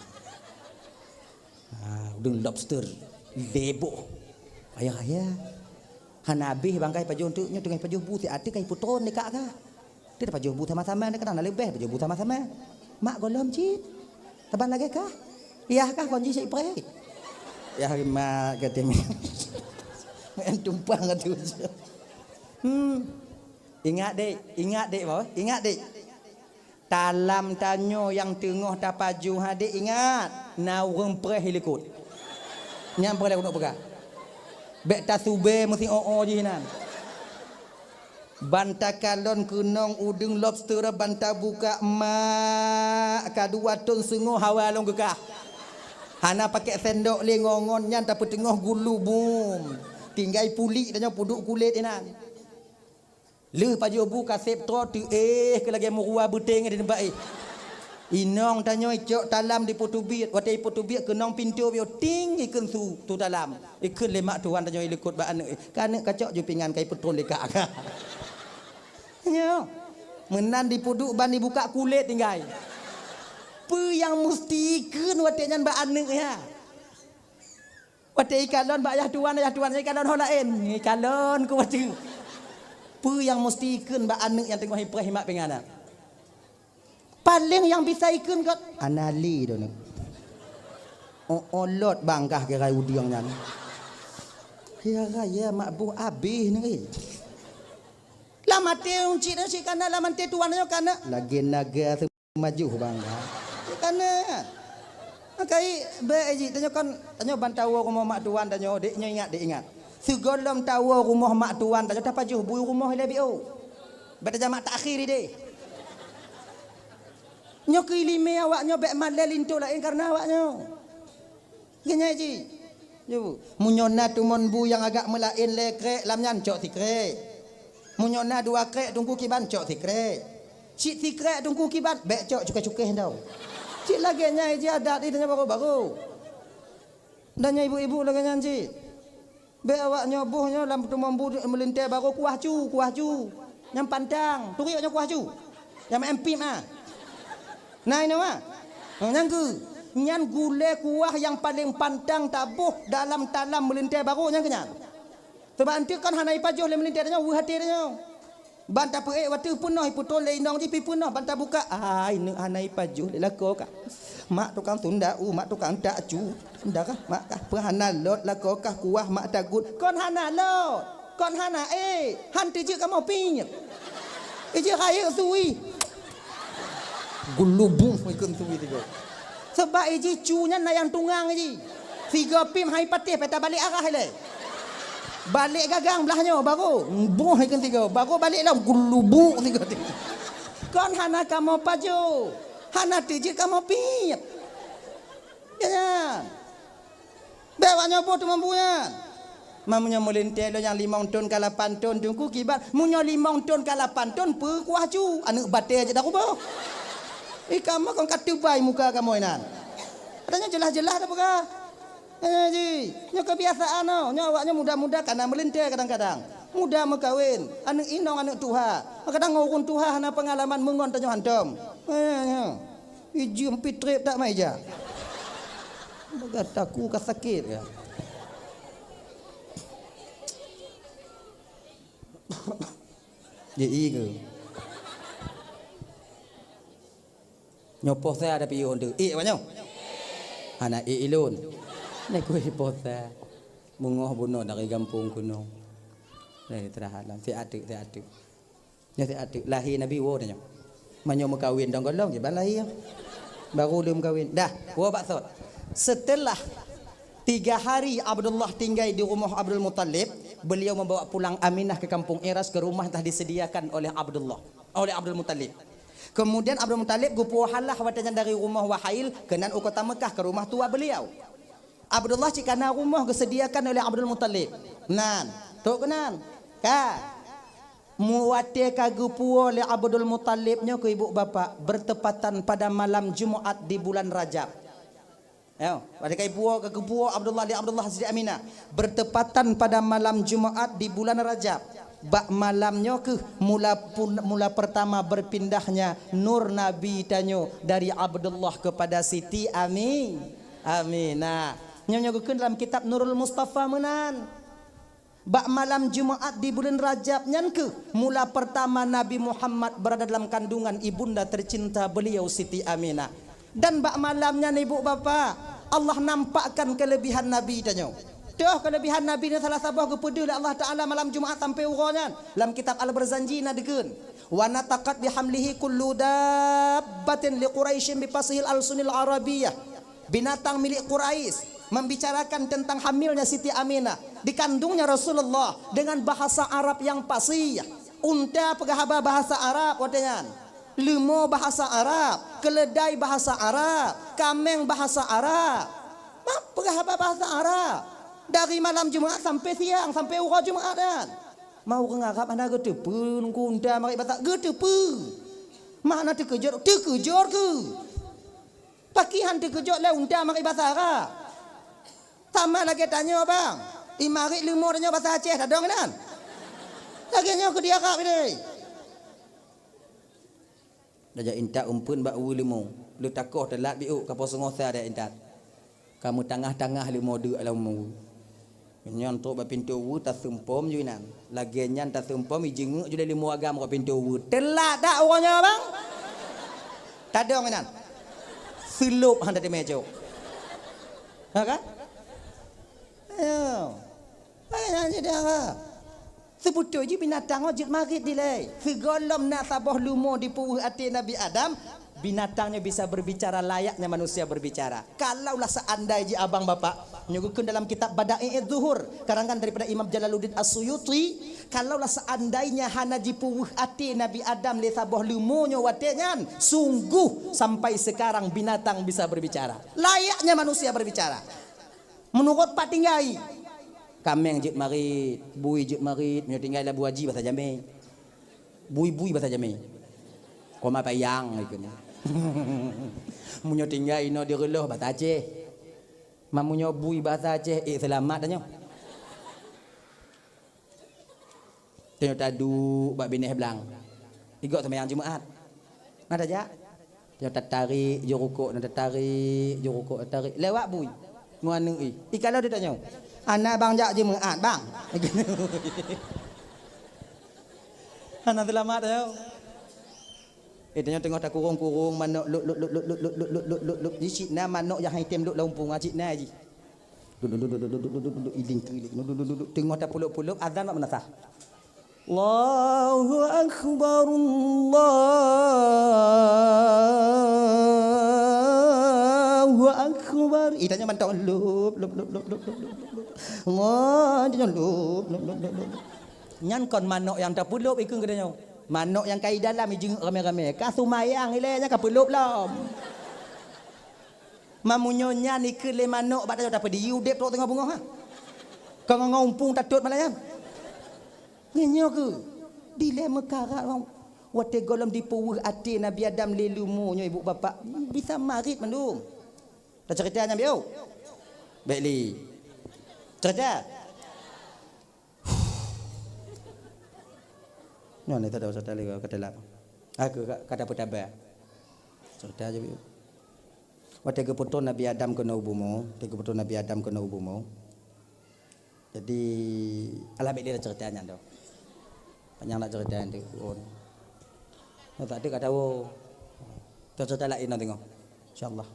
Ha, udeueng lobster lhée boh. Raya-raya. Hana habéh bangkai pajoh teuk nyoe teungoh pajoh bu siat teuh ka ipeutron dikak ka. Teuh pajoh bu sama-sama ni kadang na leubeh pajoh bu sama-sama. Mak gohlom cit. Saban lagée kah? Yah kah kon jih cit preh. Yah mak kata mi. Main tumpang atu. Hmm. Ingat dek, ingat dek boh, ingat dek. Talam tanyoe nyang teungoh tapajoh, adék, ingat, na ureuëng preh i likot. Nyan preh lé keuneuk peugah. Bék tasubé meusi o-o jih nan. Ban takalon keunong udeueng lobster ban tabuka, mak, ka dua thon seungoh hawa lôn geukah. Hana pakék sendok lé ngon-ngon nyan tapeuteungoh gulu bum. Tinggai pulik tanyoe peuduek kulét inan. Lheueh pajoh bu ka sép troe teuéh keu lagée meuruwa beuténg di teumpat éh. Inong tanyoe icok talam dipeuteubiet, watée ipeuteubiet keunong pintoe bioe ting ikheun su, su talam. Ikheun lé mak tuwan tanyoe ilikot bak aneuëk, "Ka aneuëk kacok ju pingan ka ipeutron lé kak." Nyoe. Meunan dipeuduek ban dibuka kulét tinggai. Peue nyang musti ikheun watée nyan bak aneuëk nyan? Watée ikalon bak ayah tuwan, ayah tuwan ikalon ho laén. Ikalon keu watée. Peue nyang musti ikheun bak aneuëk nyang teungoh ipreh imak pingan nyan? Paléng nyang bisa ikheun kot, "Hana lé droeneueh." O-, olot bangkah keurai udeueng nyan. Ya raya mak boh abéh neueh. Lam até cit, cit kana, lam até tuwan nyoe kana. Lagée naga majoh bangkah. Kana. Makai bék jih tanyoe kon, tanyoe ban tawoe rumoh mak tuwan tanyoe, dék nyoe ingat, dék ingat. Sigohlom tawoe rumoh mak tuwan tanyoe tapajoh bu rumoh ilée biôh. Bék tajamak takhir idéh. Nyoe keu iéleumé awaknyoe bék malée linto laén kareuna awaknyoe. Geunyai jih. Nyoe, meunyoe na tumon bu nyang agak meulaén lé krék lam nyan cok sikrék. Meunyoe na dua krék teungku kiban cok sikrék. Cit sikrék teungku kiban bék cok cukéh-cukéh dong. Cit lagée nyai jih adat itanyoe bagoe-bagoe. Dan nyoe ibu-ibu lagée nyan cit. Bék awaknyoe boh nyoe lam tumon bu meulintée bagoe kuah cu, kuah cu. Nyang pantang, turi awaknyoe kuah cu. Nyang maén pip ah. Na inoe ah. Nyang geu, nyan gulée kuah nyang paléng pantang taboh dalam talam meulintée bagoe nyang keu nyan. Sabab anteuk kon hana ipajoh lé meulintée tanyoe, weueh até tanyoe. Ban tapeuék watée peunoh ipeutrôn lé inong jih pi peunoh ban tabuka. Ai, neuk hana ipajoh lé lakoe kah. Mak tukang tunda u, mak tukang tak cu. Nda kah, mak kah, peu hana lôt lakoe kah kuah mak tagut. Kon hana lôt, kon hana ék, han teujeuet kamoe piep. Ijeuet rayeuk sui. Gulubung ikheun sui tiga. Sebab ijih cu nyan na nyang tungang ijih. Sigoe pim hai patéh peta balek arah ilée. Balek gagang blah nyoe baru boh ikheun sigoe, baru balek lom gulubuk sigoe. Kon hana kamoe pajoh, hana teujeuet kamoe piep. Ya nyan. Bék awaknyoe boh teumampu nyan. Ma meunyoe meulintée lôn nyang limong thon ka lapan thon teungku kiban, meunyoe limong thon ka lapan thon peu kuah cu, aneuëk batée jeuet daruboh. Ih kamoe kon ka teubai muka kamoe nan. Katanya jeulaih-jeulaih tapeugah. Eh, ji, nyoe keubiasaan nyoe. Nyoe awaknyoe muda-muda kana meulintée kadang-kadang. Muda meukawen, aneuëk inong aneuëk tuha. Kadang ureuëng tuha hana peungalaman meungon tanyoe hantom. Eh, nyoe. Ijeuem pi trép tak mai ija. Gata ku ka sakét ya. Ji i ke. Nyoe poh sa ada piôh tu. Ik apa nyoe? Hana ik ilôn. Ni kui poh sa. Beungoh bunoe dari gampông keunoe. Dari teulah alam. Si ateuk, si ateuk. Nyoe si ateuk lahé Nabi woe tanyoe. Meunyoe meukawen dong golom kiban lahé. Baru lheueh meukawen. Dah, woe bak sot. Setelah tiga hari Abdullah tinggai di rumoh Abdul Muttalib, beliau membawa pulang Aminah ke kampung Iras ke rumah telah disediakan oleh Abdullah, oleh Abdul Muttalib. Kemudian Abdul Muttalib geupuwoe halah watée nyan dari rumoh Wahail keunan u kota Meukah ke rumah tuha beliau. Abdullah cit kana rumoh geusediakan oleh Abdul Muttalib. Nan, trok keunan. Ka. Mu watée ka geupuwoe lé Abdul Muttalib nyoe keu ibu bapak, bertepatan pada malam Jumat di bulan Rajab. Yo, watée ka geupuwoe, ka geupuwoe Abdullah lé Abdullah Siti Aminah, bertepatan pada malam Jumat di bulan Rajab. Bak malam nyoe keuh mula pun, mula pertama berpindahnya nur Nabi tanyoe dari Abdullah kepada Siti Ami-, Aminah. Nyoe nyoe geukheun dalam kitab Nurul Mustafa meunan. Bak malam Jumat di buleuen Rajab nyan keuh mula pertama Nabi Muhammad berada dalam kandungan ibunda tercinta beliau Siti Aminah. Dan bak malam nyan ibu bapak, Allah nampakkan kelebihan Nabi tanyoe. Toh keuleubihan Nabi nyoe salah saboh geupeudeuh lé Allah Taala malam Jumat sampoe uroe nyan. Lam kitab Al-Barzanji na dikeuen, "Wa nataqat bihamlihi kullu dabbatin li Quraisyin bi fasihil alsunil Arabiyyah." Binatang milik Quraisy membicarakan tentang hamilnya Siti Aminah, dikandungnya Rasulullah, dengan bahasa Arab yang fasih. Unta peugah haba bahasa Arab watée nyan. Leumo bahasa Arab, keuleudai bahasa Arab, kaméng bahasa Arab. Ma peugah haba bahasa Arab. Dari malam Jumat sampai siang, sampai uroe Jumat nyan. Ma ureuëng Arab hana geuteupeue ngon unta marit bahasa, geuteupeue. Ma hana teukeujot, teukeujot keuh. Pakriban teukeujot lé unta marit bahasa Arab. Sama lagée tanyoe, bang. Imarit leumo tanyoe bahasa Aceh, tadong inan. Lagée nyoe keu di Arab ideh. Tajak intat umpeuen bak uwe leumo. Leuh takoh teulat biôk, ka poh seungoh sa tajak intat. Ka meutangah-tangah leumo deuk lam uwe. Nyan trok bak pintoe uwe, taseumpom ju inan. Lagée nyan taseumpom, ijeungeuk ju lé leumo agam bak pintoe uwe. Teulat dak uroe nyoe, bang? Tadong inan. Seulop han tateumé cok. Ha kan? Ayo. Hai nyan jadi apa? Seubeutôi jih binatang nyoe jeuet marit dilée. Sigohlom na saboh leumo di puweuh até Nabi Adam, binatang nyoe bisa berbicara layaknya manusia berbicara. Kalaulah seandai jih abang bapak, nyoe geukheun dalam kitab Bada'i'uz Zuhur, karangan daripada Imam Jalaluddin As-Suyuti, kalaulah seandainya hana jipuweuh até Nabi Adam lé saboh leumo nyoe watée nyan, sungguh sampai sekarang binatang bisa berbicara. Layaknya manusia berbicara. Meunurot pat tinggai. Kaméng jeuet marit, bui jeuet marit, meunyoe tinggai labu aji basa jamé. Bui-bui basa jamé. Koma payang ikeu. Meunyoe tinggai inoe di reuloh basa Aceh. Ma meunyoe bui basa Aceh, ék seulamat tanyoe. Tanyoe taduek bak binéh blang. Igok seumayang Jumat. Na tajak? Tanyoe tatarék jurukok, na tatarék jurukok, tatarék. Lewat bui. Ngon aneuk i. I kalau ditanyoe, "Ana bang jak Jumat, bang." Hana seulamat tanyoe. Eh, tanyoe teungoh takurong-kurong manok lop, lop, lop. Di sinan manok nyang hai tem lop lam umpung, ah, sinan jih. Duduk, duduk, duduk, duduk, duduk, duduk, iling keuiling. Duduk, duduk, duduk, duduk. Teungoh tapulop-pulop, azan mak meunasah. Allahu Akbar, Allahu Akbar. Ih, tanyoe mantong lop, lop, lop. Ngon, tanyoe lop, lop, lop, lop. Nyan kon manok nyang tapulop ikeu geutanyoe. Manok nyang ka i dalam ijeungeuk ramé-ramé. Ka seumayang ilée nyan ka peulop lom. Mamunyo nyan ikeu lé manok bak tanyoe tapeudiyu udeb trok teungoh beungoh, ha? Ka ngon umpung tatot malam nyan. Ngeunyoe keu dilée meukarat watée gohlom dipeuweuh até Nabi Adam lé leumo nyoe ibu bapak bisa marit mandum. Taceurita nyan biôh. Bék li. Ceurita. Nyoe ni tada usah tali ka teulak. Aku ka, ka dapeuet tabah. Ceurita je biôh. Watée geupeutoh Nabi Adam keunoe u bumoe, watée geupeutoh Nabi Adam keunoe u bumoe. Jadi, alah bék lé ceurita nyan tu. Panyang nak ceurita nyan tu. Oh. Nah, tak ada kata, oh. Tu ceurita laén nanti ngoh. InsyaAllah.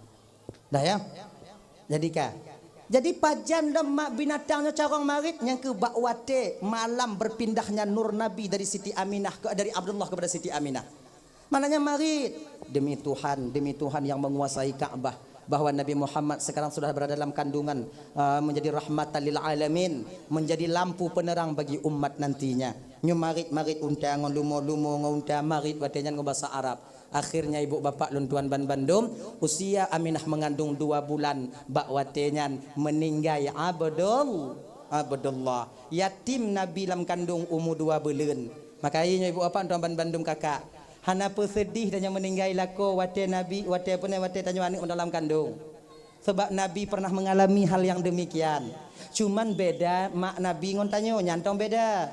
Dah ya? Jadi ka. Jadi pajan lom mak binatang nyoe carông marit nyang keu bak watée malam berpindahnya nur Nabi dari Siti Aminah ke, dari Abdullah kepada Siti Aminah. Maknanya marit. Demi Tuhan, demi Tuhan yang menguasai Ka'bah, bahwa Nabi Muhammad sekarang sudah berada dalam kandungan, uh, menjadi rahmatan lil alamin, menjadi lampu penerang bagi umat nantinya. Nyoe marit-marit unta ngon leumo, leumo ngon unta, marit watée nyan ngon basa Arab. Akhirnya ibu bapak lôn tuan ban bandum, usia Aminah mengandung dua bulan, bak watée nyan meninggai Abdul, Abdullah. Yatim Nabi lam kandung umu dua buleuen. Maka nyoe ibu bapak tuan ban bandum kakak. Hana peuseudih tanyoe meuninggai lakoe watée Nabi, watée peue nyan, watée tanyoe aneuk dalam kandong. Sebab Nabi pernah mengalami hal yang demikian. Cuman beda mak Nabi ngon tanyoe, nyan tong beda.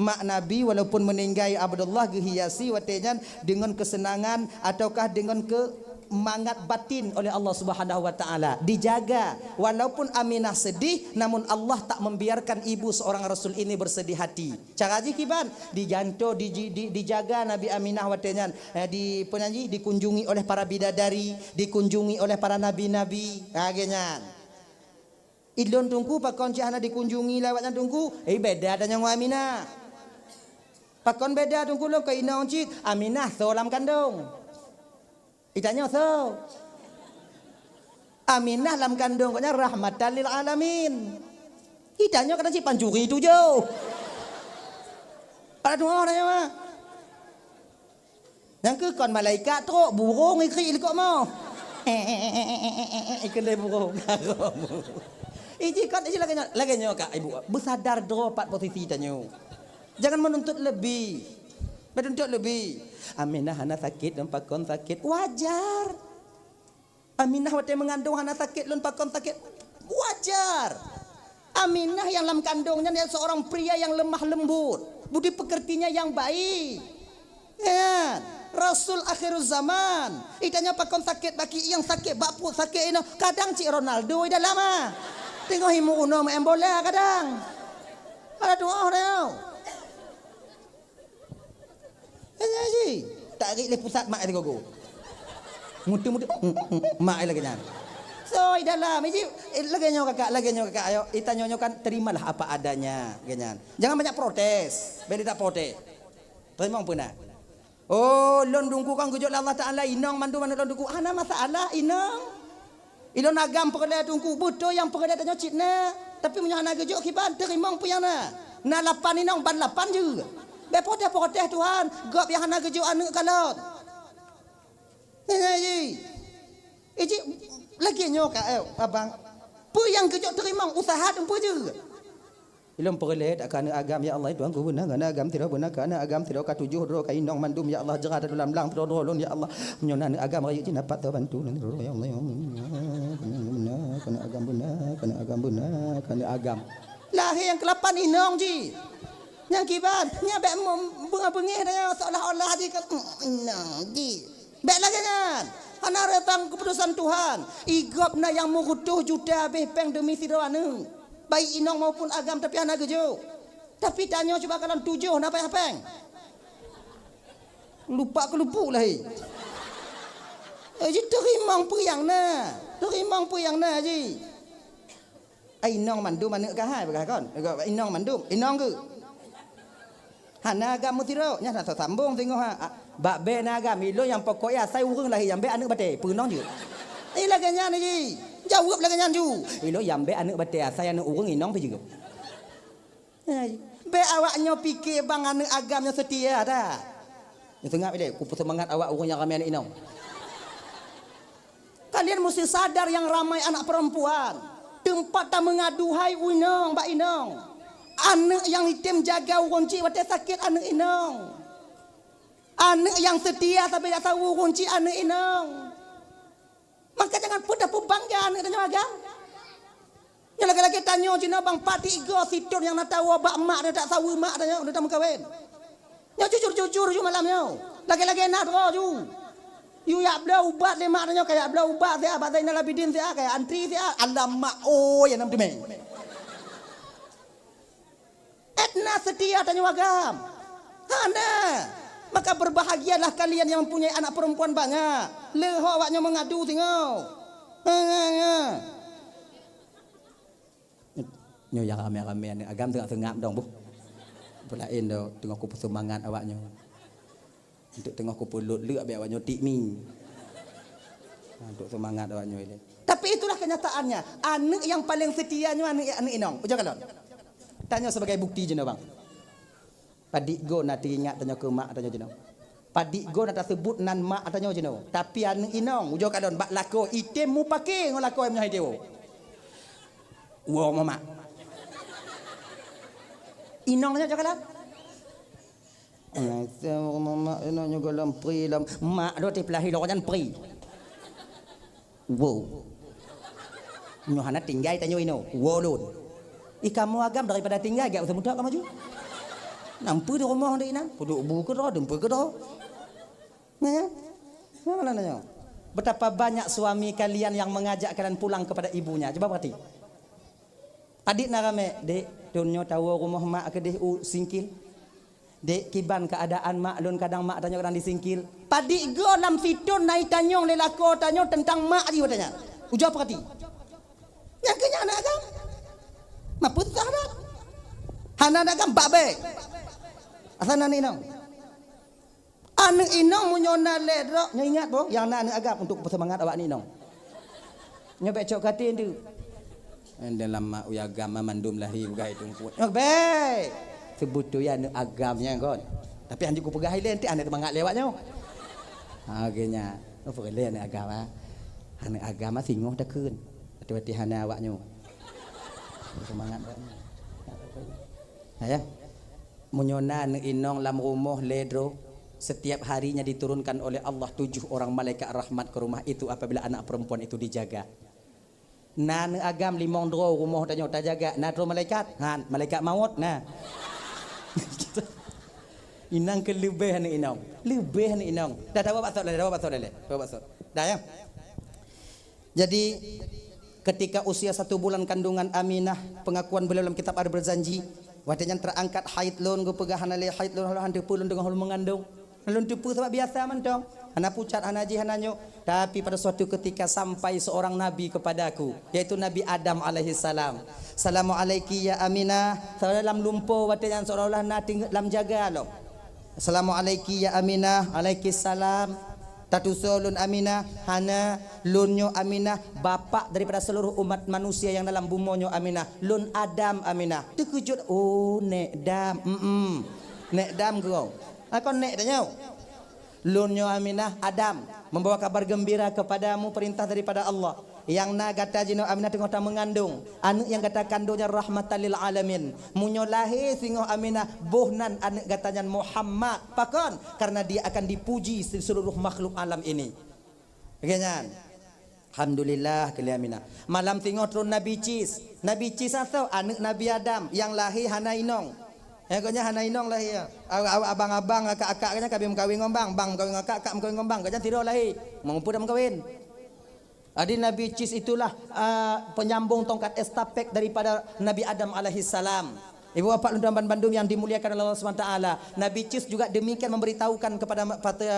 Mak Nabi walaupun meuninggai Abdullah geuhiasi watée nyan deungon keuseunangan ataukah deungon ke-, mangat batin oleh Allah Subhanahu wa Taala, dijaga. Walaupun Aminah sedih, namun Allah tak membiarkan ibu seorang Rasul ini bersedih hati. Cara jih kiban, dijanto, diji-, di-, dijaga Nabi Aminah watée nyan, eh, di, peue nyan jih, dikunjungi oleh para bidadari, dikunjungi oleh para nabi-nabi. Ha, lagée nyan. Ilôn Teungku pakon cit hana dikunjungi lé awaknyan Teungku? Eh, beda tanyoe ngon Aminah. Pakon beda Teungku lôn keu inong cit? Aminah soe lam kandong. Itanyoe soe? Aminah lam kandong gobnyan rahmatan lil alamin. Itanyoe kadang cit pancuri tujoh. Pada tuha tanyoe mah. Nyang keu kon malaikat trok, burung ikrik likot moh. Ikheun lé burung. Iji kon, iji lagèe nyoe, lagèe nyoe, Kak, Ibu. Beusadar droe pat posisi tanyoe. Jangan menuntut lebih. Menuntut lebih. Aminah hana sakét, lôn pakon sakét. Wajar. Aminah watèe meungandong hana sakét, lôn pakon sakét. Wajar. Aminah nyang lam kandong nyan seorang pria yang lemah lembut. Budi pekertinya yang baik. Kan? Rasul akhiruz zaman. Itanyoe pakon sakét bak keuieng, sakét bak pruet, sakét inoe. Kadang cit Ronaldo di dalam ah. Teungoh imeurunoe main bola kadang. Ada doa dah. Hanya ji. Tak rik lé pusat mak itu gogo. Mutu-mutu mak lagèe nyan. So, di dalam iji, eh, lagèe nyoe kakak, lagèe nyoe kakak, ayo, itanyoe nyoe kan terimalah apa adanya, lagèe nyan. Jangan banyak protes. Bèk tak protes. Teurimong peue na? Oh, lôn Teungku kan geujok lé Allah Taala inong mandum aneuk lôn Teungku. Hana masalah inong. Ilôn agam peureulèe Teungku, beutôi nyang peureulèe tanyoe cit na. Tapi meunyoe hana geujok kiban, teurimong peue nyang na. Na lapan inong ban lapan jeuet. Bèk protes-protes Tuhan, gob nyang hana geujok aneuk kalon. Nyan ji. Iji lagèe nyoe ka, eh, abang. Peue nyang geujok teurimong, usaha teumpeue jeuet. Ilôn peureulèe dak keu aneuk agam, ya Allah, Tuhanku beuna keu aneuk agam sidroe, beuna keu aneuk agam sidroe, ka tujoh droe ka inong mandum, ya Allah, jeuet lam blang sidroe-droe lôn, ya Allah. Meunyoe na aneuk agam rayeuk jih na pat teubantu lôn, ya Allah, ya Allah. Beuna keu aneuk agam, beuna keu aneuk agam, beuna keu aneuk agam. Lahé nyang keulapan inong jih. Nyang kiban, nyan bèk beungéh-beungéh dah nyan, seolah-olah jih kan, mm, inong jih. Bèk lagèe nyan. Hana reutan keuputusan Tuhan. Igob na nyang meureutôh juta habéh péng deumi sidroe aneuk. Baik inong maupun agam, tapi hana geujok. Tapi tanyoe cuba kalon tujoh na payah péng. Lupa keulupuk lahé. Eh, ji teurimong peue nyang na. Teurimong peue nyang na ji. Ai inong mandum aneuk kah hai peugah kon. Inong mandum. Inong keu. Hana agam meusidroe, nyan hana sambong singoh ha. Bak bèe na agam, ilôn nyang pokok asai ureueng lahé nyang bèe aneuk batèe, peue nong jeuet. Eh, lagèe nyan ji. Jaweueb lagèe nyan ju. Ilôn nyang bèe aneuk batèe asai aneuk ureueng inong pih jeuet. Bèk awak nyoe pike bang aneuk agam nyoe seutia that. Nyoe seungab ilèe, kupeuseumangat awak ureueng nyang ramè aneuk inong. Kalian mesti sadar yang ramai anak perempuan, teumpat tameungaduhai u inong bak inong. Aneuk nyang item jaga ureueng cit watèe sakét aneuk inong. Aneuk nyang seutia sabe jak saweue ureueng cit aneuk inong. Maka jangan peudah peubangga aneuk tanyoe agam. Nyoe lagèe-lagèe tanyoe jinoe bang, padit goe sithon nyang na tawoe bak mak dan tak saweue mak tanyoe, dan tameukawen. Nyoe jujur-jujur ju malam nyoe. Lagèe-lagèe na droe ju. Yue jak bloe ubat lé mak tanyoe, ka jak bloe ubat siat bak Zainal Abidin siat, ka jak antri siat. Alamak, oh, ya nam teumé. Edna seutia tanyoe agam. Hana. Maka berbahagialah kalian yang mempunyai anak perempuan banyak. Leuho awak nyoe meungadu singoh. Ha, ha, ha. Nyoe nyang ramè-ramè aneuk agam teungoh seungab dong boh. Peulaén do teungoh kupeuseumangat awak nyoe. Untuk teungoh kupeulot leuk abéh awak nyoe tik mi. Ha, untuk seumangat awak nyoe ilèe. Tapi itulah kenyataannya. Aneuk nyang paleng seutia nyoe aneuk, aneuk inong. Ujoe kalon. Tanyoe sebagai bukti jinoe bang. Padit goe na teuingat tanyoe keu mak tanyoe jinoe. Padit goe na taseubut nan mak tanyoe jinoe. Tapi aneuk inong, ujoe kalon bak lakoe item mupake ngon lakoe meunyoe hai tiwoe. Woe mamak. Inong tanyoe ujoe kalon. Asai mamak inong nyoe goh lom pri lom. Mak do teupeulahi lôn nyan pri. Wow. Nyoe hana tinggai tanyoe inoe. Wow lôn. Ih, kamoe agam daripada tinggai gak usah mudah kamoe ju. Nampu di rumoh di inan. Puduk bu keudroe, dumpu keudroe. Ya. Mana nanya? Betapa banyak suami kalian yang mengajak kalian pulang kepada ibunya. Coba perhati. Padit na ramè, "Dek, thon nyoe tawoe rumoh mak keudeh u Singkil. Dek, kiban keuadaan mak lôn, kadang mak tanyoe kadang di Singkil." Padit goe lam sithon na itanyong lé lakoe tanyoe teuntang mak jih watèe nyan. Ujoe peurati. Nyang keu nyan aneuk agam. Mapusah dah. Hana ada agam bak bek. Asal na aneuk inong. Aneuk inong meunyoe na lhèe droe, nyoe ingat boh, nyang na aneuk agam untuk peuseumangat awak aneuk inong. Nyoe bèk cok katé ndeuk. Dalam mak uya agam mandum lahé bugai teungku. Nyoe bèk. Seubut tu ya aneuk agam nyan kon. Tapi hanjeuet kupeugah ilèe, nanti aneuk teumangat lé awak nyoe. Ha, oke nya. Oh, peureulèe aneuk agam, ha. Aneuk agam, ha, singoh takheun. Watèe-watèe hana awak nyoe. Semangat awak nyoe. Ha, ya. Meunyoe na aneuk inong lam rumoh lhèe droe, setiap harinya diturunkan oleh Allah tujuh orang malaikat rahmat ke rumah itu apabila anak perempuan itu dijaga. Na aneuk agam limong droe rumoh tanyoe tajaga, na droe malaikat? Han, malaikat maut, na. Inong keu leubeh aneuk inong. Leubeh aneuk inong. Dah, dah, bawa bathok dah, dah, bawa bathok dah, dah. Bawa bathok. Dah, ya? Jadi, ketika usia satu bulan kandungan Aminah, pengakuan beliau dalam kitab Al-Berzanji, watèe nyan terangkat haid lôn, geupeugah hana lé haid lôn, hana teupeu lôn teungoh lôn meungandung. Lôn teupeu sabab biasa mantong. Hana pucat, hana jih, hana nyoe. Tapi pada suatu ketika sampai seorang nabi kepadaku, yaitu Nabi Adam alaihissalam. "Assalamualaiki ya Aminah." Saudara lam lumpoe watèe nyan seolah-olah na teungeut lam jaga lom. "Assalamualaiki ya Aminah." "Alaikissalam." "Tatusoe lôn Aminah?" "Hana, lôn nyoe Aminah, bapak daripada seluruh umat manusia yang dalam bumoe nyoe Aminah. Lôn Adam Aminah." Teukeujot, "Oh, nèk Dam." "Mm-mm. Nèk Dam keu." "Ah, kon nèk tanyoe." "Lôn nyoe Aminah, Adam, membawa kabar gembira kepadamu, perintah daripada Allah. Nyang na gata jinoe Aminah teungoh tameungandung. Aneuk nyang gata kandung nyan rahmatan lil alamin. Meunyoe lahé singoh Aminah, boh nan aneuk gata nyan Muhammad. Pakon? Karena dia akan dipuji se-, seluruh makhluk alam ini." Lagèe nyan. "Alhamdulillah," kheun lé Aminah. Malam singoh tron Nabi Cis. Nabi Cis asoe aneuk Nabi Adam nyang lahé hana inong. Eh, gobnyan hana inong lahé. Awak-awak abang-abang, akak-akak gobnyan ka meukawen ngon bang, bang meukawen ngon akak, akak meukawen ngon bang. Gobnyan sidroe lahé. Meunyoe peue dak meukawen. Jadi Nabi Cis itulah, ah, penyambung tongkat estafet daripada Nabi Adam alaihissalam. Ibu bapak lôn tuan bandum yang dimuliakan oleh Allah Subhanahu Wa Taala, Nabi Cis juga demikian memberitahukan kepada,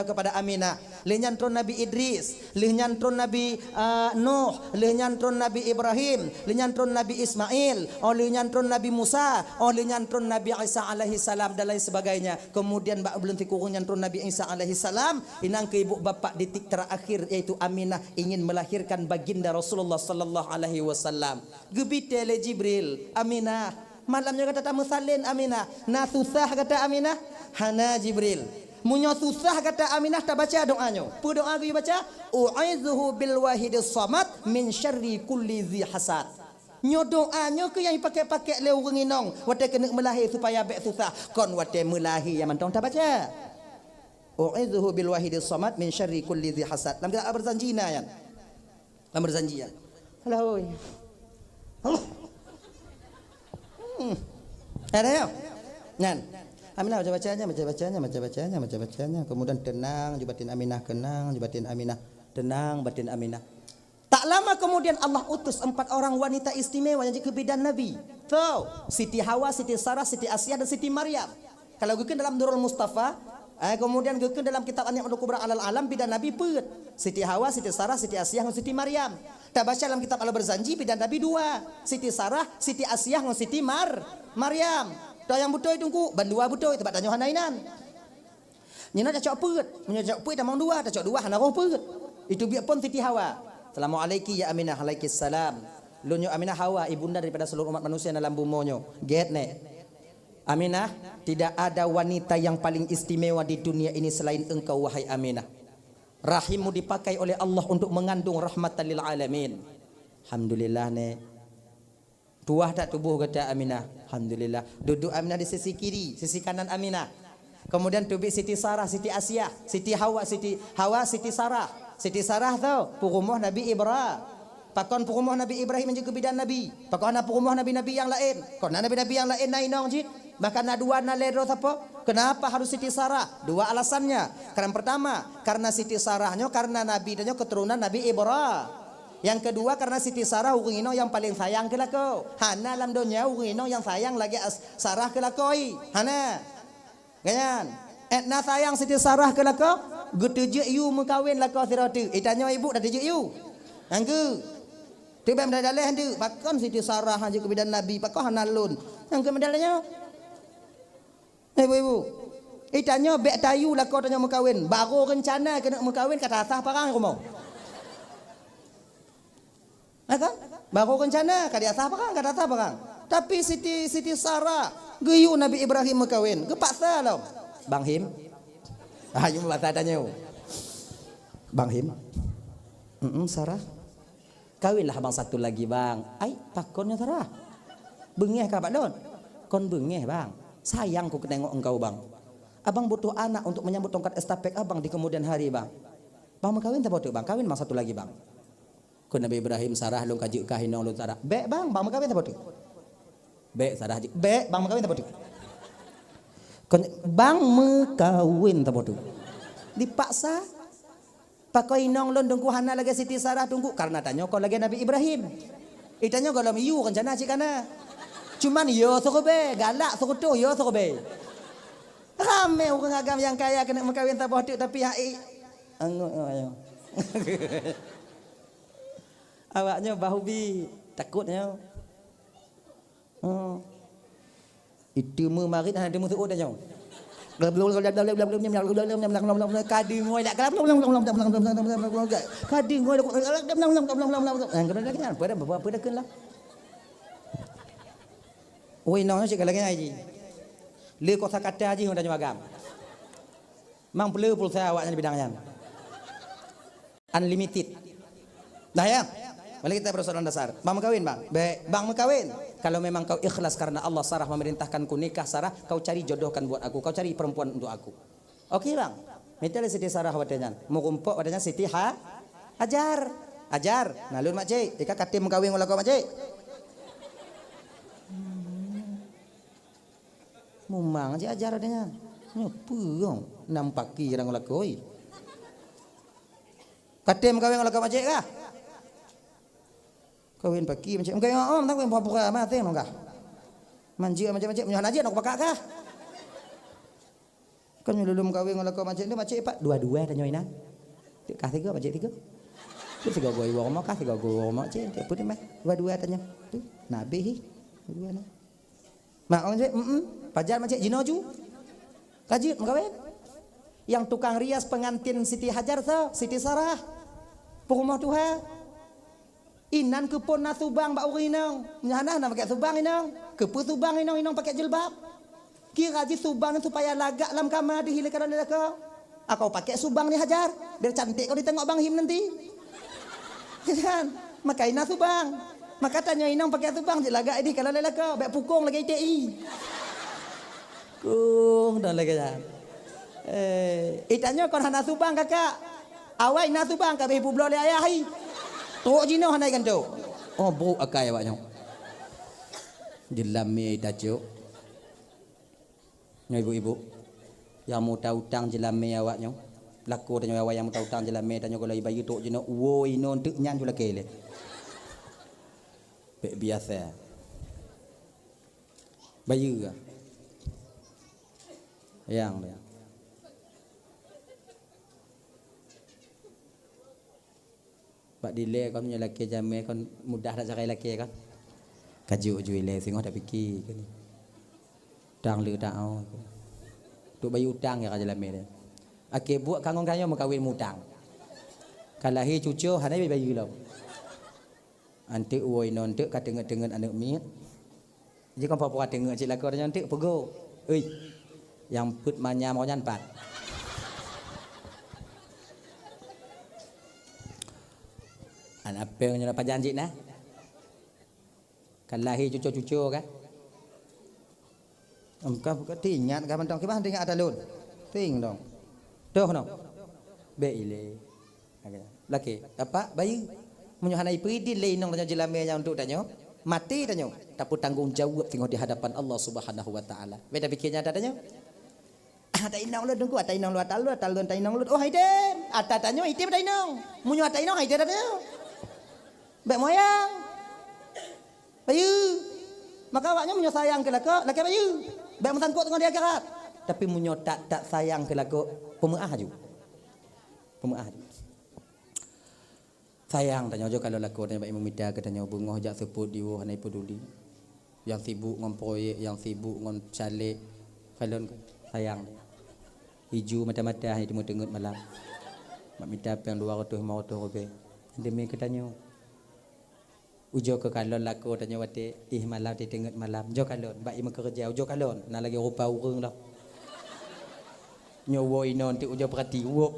kepada Aminah. Lheueh nyan tron Nabi Idris, lheueh nyan tron Nabi, ah, Nuh, lheueh nyan tron Nabi Ibrahim, lheueh nyan tron Nabi Ismail, oh lheueh nyan tron Nabi Musa, oh lheueh nyan tron Nabi Isa alaihissalam dan lain sebagainya. Kemudian bak buleuen sikureueng nyan tron Nabi Isa alaihissalam, inong keu ibu bapak di titik terakhir yaitu Aminah ingin melahirkan baginda Rasulullah sallallahu alaihi wasallam. Geubitèe lé Jibril, "Aminah, malam nyoe gata tameusalin Aminah. Na susah gata Aminah?" "Hana Jibril." "Meunyoe susah gata Aminah, tabaca doa nyoe." Peue doa geuyue baca? "U'idzuhu bil wahidis samad min syarri kulli dzi hasad." Nyoe doa nyoe keuh nyang jipakèk-pakèk lé ureueng inong watèe keuneuk meulahé supaya bèk susah. Kon watèe meulahé nyang mantong tabaca. "U'idzuhu bil wahidis samad min syarri kulli dzi hasad." Lam kitab Al-Barzanji na nyan. Lam Al-Barzanji nyan. Alah, oi. Allah. Hmm. Ada ya? Nyan. Aminah baca-bacanya, baca-bacanya, baca-bacanya, baca-bacanya. Kemudian tenang ju batin Aminah, tenang ju batin Aminah. Tenang batin Aminah. Tak lama kemudian Allah utus empat orang wanita istimewa nyang jeuet keu bidan Nabi. Tho, Siti Hawa, Siti Sarah, Siti Asiah dan Siti Maryam. Kalau geukheun dalam Durrul Mustafa, eh, kemudian geukheun dalam kitab An-Ni'matul Kubra alal Alam, bidan Nabi peuet. Siti Hawa, Siti Sarah, Siti Asiah ngon Siti Maryam. Tabaca dalam kitab Al-Barzanji, bidan Nabi dua. Siti Sarah, Siti Asiah ngon Siti Mar-, Maryam. Tho nyang beutôi Teungku, bandua beutôi, sabab tanyoe hana inan. Nyoe na tacok peuet. Meunyoe tacok peuet tamong dua, tacok dua hana roh peuet. Itu biet phon Siti Hawa. "Assalamualaiki ya Aminah." "Alaikissalam." "Lôn nyoe Aminah Hawa, ibunda daripada seluruh umat manusia dalam bumoe nyoe." "Gèt nèk." "Aminah, tidak ada wanita yang paling istimewa di dunia ini selain engkau, wahai Aminah. Rahimmu dipakai oleh Allah untuk mengandung rahmatan lil alamin." "Alhamdulillah, Nèk." "Tuwah that tuboh gata Aminah?" "Alhamdulillah." Dudoe Aminah di sisi kiri, sisi kanan Aminah. Kemudian teubiet Siti Sarah, Siti Asiah, Siti Hawa, Siti Hawa, Siti Sarah. Siti Sarah tho peurumoh Nabi Ibra-, pakon peurumoh Nabi Ibrahim nyang jeuet keu bidan Nabi? Pakon hana peurumoh nabi-nabi nyang laén? Kon na nabi-nabi nyang laén na inong jih. Bahkan na dua, na lhèe droe sapo. Kenapa harus Siti Sarah? Dua alasannya. Karena pertama, karena Siti Sarah nyoe karena Nabi dan nyoe keturunan Nabi Ibra-, Yang kedua, karena Siti Sarah ureueng inong nyang paleng sayang keu lakoe. Hana lam donya ureueng inong nyang sayang lagèe as-, Sarah keu lakoe. Hana. Nyan. Edna sayang Siti Sarah keu lakoe, geuteujeuet yue meukawen lakoe sidroe teuk. Itanyoe ibu dak teujeuet yue. Nyang keu. Teubiet meudaleh-daleh nyoe, pakon Siti Sarah hana jeuet keu bidan Nabi, pakon hana lôn. Nyang keu meudaleh nyoe. Ibu-ibu, itanyoe bèk tayue lakoe tanyoe meukawen, barô reuncana keuneuk meukawen ka tasah parang rumoh. Ya kan? Barô reuncana ka diasah parang, ka tasah parang. Tapi Siti, Siti Sarah geuyue Nabi Ibrahim meukawen, geupaksa lom. Bang Him. Ayo bahasa tanyoe. Bang Him. Mm-mm, Sarah. Kawinlah abang satu lagi, Bang. Ai, pakon nyoe Sarah? Beungéh ka bak lôn? Kon beungéh, Bang. Sayang ku keu tengok engkau, Bang. Abang butuh anak untuk menyambut tongkat estafet abang di kemudian hari, Bang. Bang meukawen saboh teuk, Bang. Kawin abang satu lagi, Bang. Kon Nabi Ibrahim, Sarah lôn ka jeuet kah inong lôn Sarah. Bèk, Bang, bang meukawen saboh teuk. Bèk, Sarah jeuet. Bèk, bang meukawen saboh teuk. Kon, bang meukawen saboh teuk. Dipaksa. Pakon inong lôn teungku hana lagèe Siti Sarah teungku, karena tanyoe kon lagèe Nabi Ibrahim. Itanyoe gohlom yue reuncana cit kana. Cuman yo seureubèe, galak seureutôh, yo seureubèe. Ramè ureueng agam nyang kaya keuneuk meukawen saboh teuk tapi hai angoe nyoe. Awaknyoe bahubi, takot nyoe. Oh. Itu meumarit hana teumeusu'ut tanyoe. Ka deungö dak. Ka deungö dak. Pada, pada, pada keulah. Oi, nong cit ka lagèe nyan jih. Le kosa kata jih ngon tanyoe agam. Mang peuleu pulsa awaknyan di bidang nyan. Unlimited. Nah ya, balik kita persoalan dasar. Bang meukawen, Bang? Bèk, bang meukawen. Kalau memang kau ikhlas karena Allah, Sarah memerintahkanku nikah, Sarah, kau cari jodohkan buat aku, kau cari perempuan untuk aku. Oke, Bang. Mita lé Siti Sarah watèe nyan. Meurumpok watèe nyan Siti Ha-, Hajar. Hajar, na lôn makcik. Ika katem meukawen ngon lakoe makcik. Mumang cit Hajar watèe nyan. Nyoe peue, nam paki jarang lakoi. Katem meukawen ngon lakoe makcik kah? Kawen paki makcik. Meukawen, oh, meukawen pura-pura mantong nong kah? Manjeuet makcik-makcik, meunyoe hana jeuet, nong pakak kah? Kan meunyoe lôn meukawen ngon lakoe makcik tu, makcik pat dua-dua tanyoe inan. Kah tiga, makcik tiga. Tu tiga goe iwoe rumoh, kah tiga goe iwoe rumoh makcik. Tiep pun meh, dua-dua tanyoe. Tu, na abéh hi. Dua-dua na. Mak orang cik, mm, pajan macam jinoe ju. Ka jeuet meukawen. Yang tukang rias pengantin Siti Hajar tu, Siti Sarah. Peurumoh tuha. Inan keupeue na subang bak ureueng inong. Nyan hana pakai subang inong. Keupeue subang inong, inong pakai jilbab. Kira jih subang nyan supaya lagak lam kama deuh ilée ka lheueh ka. Aku pakai subang ni Hajar, biar cantik kau ditengok Bang Him nanti. Kan? Maka ina subang. Maka tanyoe inong pakai subang cit lagak idih kalau lelaka, bèk pukong lagèe I T I. Kong dah lagèe nyan. Eh, itanyoe kon hana subang kakak. Awai na subang ka beh publoe lé ayah i. Trok jinoe hana iganto. Oh, brok akai awak nyoe. Jeulamé tacok. Nyoe ibu-ibu, nyang meuta-utang jeulamé awak nyoe. Lakoe tanyoe awai nyang meuta-utang jeulamé tanyoe, kalau ibayeue trok jinoe, woe inoe teuk nyan ju lakée lé. Bèk biasa. Bayeue ka. Yang dia. Bak dilèe kon meunyoe lakèe jamèe kon mudah that sagai lakèe kon. Ka jeuet ju ilèe singoh tapike keunoe. Utang le taoh. Untuk bayeue utang ya ka jeulamèe teuh. Akhé buet ka ngon gayue meukawen mutang. Ka lahé cucoe hana bayeue lom. Anteuk woe inoe anteuk ka teungeut-teungeut aneuk miet. Jikon pura-pura teungeut cit lakoe nyan teuk peugo. Ui. Nyang peuet manyam roh nyan pat. Aneuk apèng nyoe pajan cit na. Ka lahé cucoe-cucoe kan. Em, ka, ka teuingat ka mantong. Kiban teuingat ata lôn. Teuing dong. Toh noh. Bèk ilèe. Lakèe, "Apak, bayeue, meunyoe hana ipeudin lé inong tanyoe jeulamèe nyan untuk tanyoe, maté tanyoe, tapeutanggong jaweueb singoh di hadapan Allah Subhanahu wa Ta'ala." Bèk tapike nyan ata tanyoe. Ata inong lôn teungku, ata inong lôn, ata lôn, ata lôn, ata inong lôn. Oh, hai dem, ata tanyoe, hai dem ata inong. Meunyoe ata inong, hai dem ata tanyoe. Bèk moyang. Bayeue. Maka awaknyan meunyoe sayang keu lakoe, lakèe bayeue. Bèk meusangkot ngon di akhirat. Tapi meunyoe tak, tak sayang keu lakoe, peumeu'ah aju. Peumeu'ah aju. Sayang tanyoe, ujoe kalon lakoe tanyoe bak imum mita keu tanyoe, beungoh jak seupôt diwoe hana ipeuduli. Nyang sibuk ngon proyek, nyang sibuk ngon caleg, kalon sayang. Iju mata-mata hana teungeut malam. Bak mita péng dua ratus lima ratus ribèe. Demi keu tanyoe. Ujoe keu kalon lakoe tanyoe watèe éh malam, teungeut malam. Ujoe kalon, bak imum keureuja, ujoe kalon. Na lagèe rupa ureueng dah. Nyoe woe inoe teuk ujoe peurati, woe.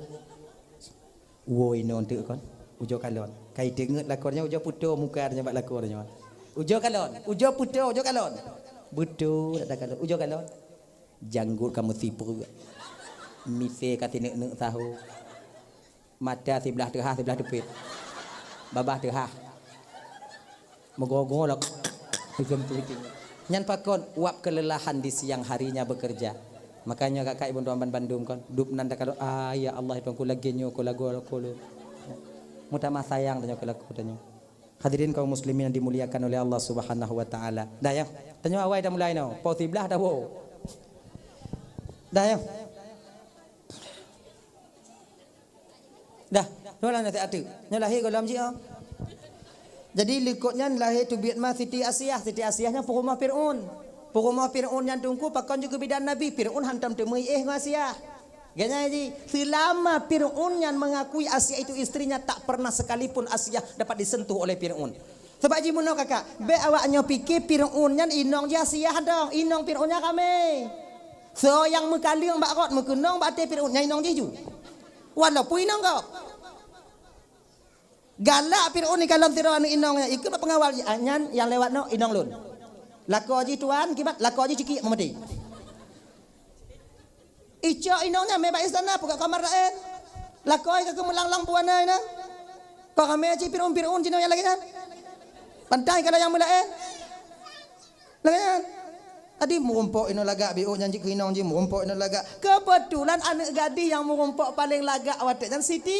Woe inoe teuk kon. Ujoe kalon. Kai teungeut lakoe nyoe, ujoe putôh muka nyoe bak lakoe nyoe. Ujoe kalon, ujoe putôh, ujoe kalon. Beutôi dak takalon. Ujoe kalon. Janggot ka meusipreuk. Misé ka sineuk-neuk saho. Mata siblah teuhah, siblah teupet. Babah teuhah. Meugoe-goe lom. Ujong peuting. Nyan pakon wab kelelahan di siang harinya bekerja. Makanya kakak ibu tuan bandum kon, dub nan takalon, "Ah, ya Allah, Tuhanku, lagèe nyoe ko lagoe ko lôn." Meutamah sayang tanyoe keu lakoe tanyoe. Hadirin kaum muslimin yang dimuliakan oleh Allah Subhanahu wa taala. Dah ya. Tanyoe awai dah mulai noh. Pau siblah dah woe. Dah ya. Dah, nyoe lah naseuhat teuk. Nyoe lahé gohlom jih, oh. Jadi, likot nyan lahé teubiet ma Siti Asiah. Siti Asiah nyan peurumoh Fir'aun. Peurumoh Fir'aun nyan teungku pakon jikeubidan Nabi. Fir'aun hantom teumeuiéh ngon Asiah. Ganya ji, selama Fir'aun nyan mengakui Asiah itu istrinya, tak pernah sekalipun Asiah dapat disentuh oleh Fir'aun. Sebab ji meunoe kakak, bèk awak nyoe pike Fir'aun nyan inong jih Asiah dong, inong Fir'aun nyan ramé. Soe nyang meukaleueng bak rot meukeunong bak até Fir'aun nyan inong jih ju. Walaupun inong gob. Galak Fir'aun ikalon sidroe aneuk inong nyan, ikheun bak peungawal jih, "Ah, nyan nyang lewat nyoe inong lôn. Lakoe jih tuan, kiban lakoe jih cikiek meumaté." Icok inong nyan mé bak istana, peugah kamar laén. Lakoe ka keumeulanglang buana inan. Ka ramé cit Fir'aun-Fir'aun jinoe nyang lagèe nyan. Pantai ka layang meulaén. Lagèe nyan. Tadi meurumpok inoe lagak, biôh nyan jih keu inong jih meurumpok inoe lagak. Keubeutulan aneuk gadih nyang meurumpok paleng lagak watèe nyan Siti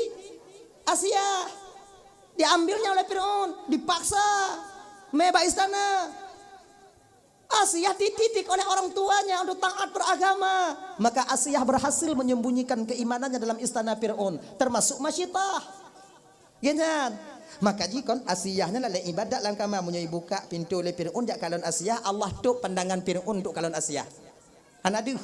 Asiah. Diambilnya oleh Fir'aun, dipaksa. Mé bak istana. Asiah dididik oleh orang tuanya untuk taat beragama. Maka Asiah berhasil menyembunyikan keimanannya dalam istana Fir'aun, termasuk Masyitah. Geuhnyan. Maka jikon Asiah nyan lalé ibadat lam kama, meunyoe ibuka pintoe lé Fir'aun jak kalon Asiah, Allah tôp pandangan Fir'aun untuk kalon Asiah. Hana deuh.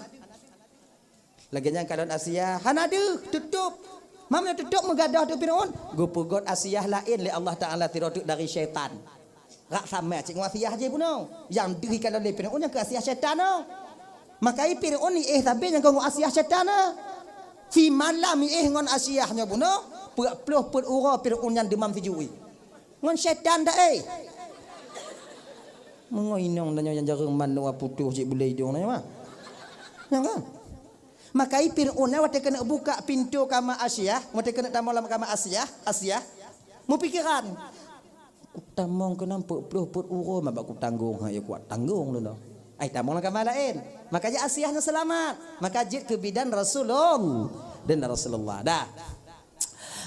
Lagèe nyan kalon Asiah, hana deuh, teutôp. Meunyoe teutôp meugadôh teuk Fir'aun, geupeugot Asiah laén lé Allah Taala sidroe teuk dari syaitan. Rak sama cit ngon Asiah jih bunoe. Nyang deuh ikalon lé Fir'aun nyang keu Asiah syaitan nyoe. Maka i Fir'aun iéh sabe nyang keu ngon Asiah syaitan nyoe. Simalam iéh ngon Asiah nyoe bunoe, peuet ploh peuet uroe Fir'aun nyan deumam sijuek. Ngon syaitan dak, eh? Meungoe inong tanyoe nyang jareueng manok putôh cit bulèe idong tanyoe, ha? Nyang kan? Maka i Fir'aun nyan watèe keuneuk buka pintoe kama Asiah, watèe keuneuk tamong lam kama Asiah, Asiah, meupikeran, "Kutamong keunan peuet ploh peuet uroe, ma bak kutanggong, ha, ya kuat tanggong lôn." Ai tamong lam kama laén. Maka jih Asiah nyan seulamat. Maka jeuet keu bidan Rasulul-, dan Rasulullah. Dah.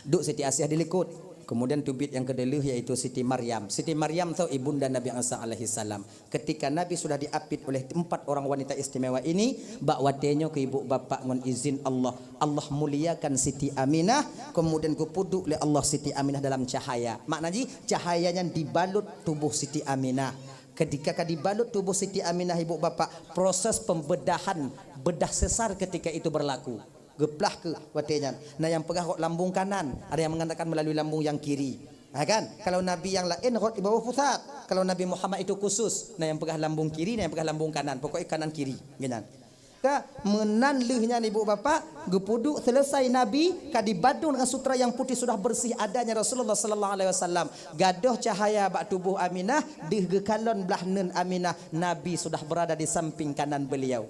Duek Siti Asiah di likot. Kemudian teubiet nyang keudeuh, yaitu Siti Maryam. Siti Maryam tu ibunda Nabi Isa alaihissalam. Ketika Nabi sudah diapit oleh empat orang wanita istimewa ini, bak watèe nyoe keu ibu bapak ngon izin Allah, Allah muliakan Siti Aminah, kemudian geupeuduek lé Allah Siti Aminah dalam cahaya. Makna jih, cahaya nyan dibalut tuboh Siti Aminah. Ketika ka dibalut tuboh Siti Aminah, ibu bapak, proses pembedahan, bedah sesar ketika itu berlaku. Geuplah keuh watèe nyan. Na nyang peugah rot lambung kanan, ada yang mengatakan melalui lambung yang kiri. Ha kan? Kalau nabi yang laén rot di bawah pusat. Kalau Nabi Muhammad itu khusus, na nyang peugah lambung kiri, na nyang peugah lambung kanan. Pokoknya kanan kiri, geuhnyan. Ka, meunan lheueh nyan ibu bapak, geupeuduek selesai Nabi, ka dibadong dengan sutra yang putih sudah bersih adanya Rasulullah sallallahu alaihi wasallam. Gadôh cahaya bak tuboh Aminah, deuh geukalon blah neuen Aminah, Nabi sudah berada di samping kanan beliau.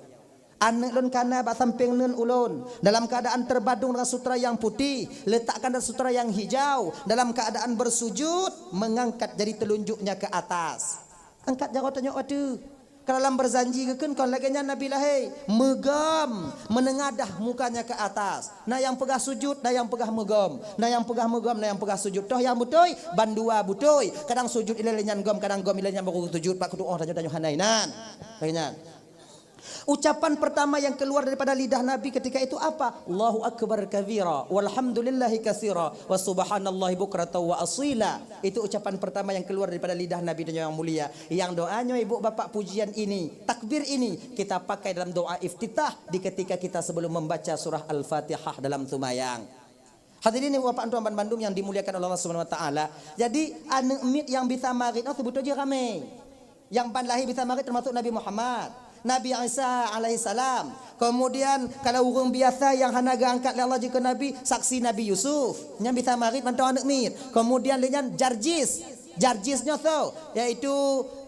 Aneuk lôn kana bak sampéng neuen ulôn, dalam keuadaan teubadong dengan sutra nyang putéh, letakkan dalam sutra nyang hijau, dalam keuadaan bersujud, mengangkat jari telunjuknya ke atas. Angkat jaroe tanyoe ateueh. Ka dalam beujanji geukheun kon lagée nyan Nabi lahé, meugom, meunengadah mukanya ke atas. Na nyang peugah sujud, na nyang peugah meugom. Na nyang peugah meugom, na nyang peugah sujud. Toh nyang beutôi, bandua beutôi. Kadang sujud ilée nyan gom, kadang gom ilée nyan baru sujud. Bak kutuoh tanyoe, tanyoe hana inan. Lagée nyan. Ucapan pertama yang keluar daripada lidah Nabi ketika itu apa? "Allahu akbar kabira, walhamdulillahi katsira, wa subhanallahi bukratan wa asila." Itu ucapan pertama yang keluar daripada lidah Nabi dan yang mulia. Yang doa nyoe, ibu bapak, pujian ini, takbir ini, kita pakai dalam doa iftitah di ketika kita sebelum membaca surah Al-Fatihah dalam sumayang. Hadirin ibu bapak tuan bandum yang dimuliakan oleh Allah Subhanahu wa taala. Jadi, aneuk miet nyang bisa marit nyoe seubeutôi jih ramé. Nyang ban lahé bisa marit teumasuk Nabi Muhammad, Nabi Isa alaihi salam. Kemudian, kalau ureuëng biasa nyang hana geuangkat lé Allah jeuet keu nabi, saksi Nabi Yusuf. Nyan bisa marit mantong aneuk miet. Kemudian lé nyan Jarjis. Jarjis nyoe soe? Yaitu,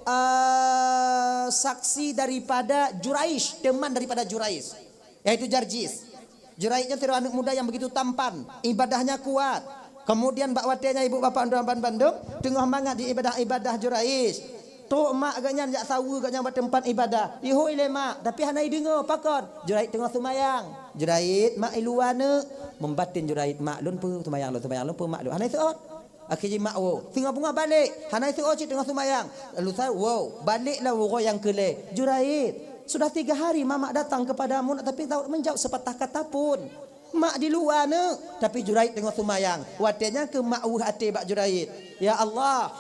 eh, saksi daripada Juraij, teman daripada Juraij. Yaitu Jarjis. Juraij nyoe sidroe aneuk muda nyang begitu tampan, ibadahnya kuat. Kemudian bak watée nyan ibu bapak tuan bandum teungoh mangat di ibadah-ibadah Juraij. Trok mak geuh nyan jak saweue geuh nyan bak teumpat ibadah. Ihôi lé mak, tapi hana ideungoe pakon. Juraij teungoh seumayang. Juraij, mak i luwa neuk. Meumbaten Juraij, mak lôn peue seumayang lôn, seumayang lôn peue mak lôn. Hana iseuôt. Akhé jih mak woe, teungoh beungoh balek, hana iseuôt cit teungoh seumayang. Lalu sa-, woe, balek lam uroe nyang keu lhée. Juraij, sudah tiga hari mamak datang kepadamu, tapi tak menjawab sepatah kata pun. Mak di luwa neuk, tapi Juraij teungoh seumayang. Watée nyan keuh mak weueh até bak Juraij. Ya Allah,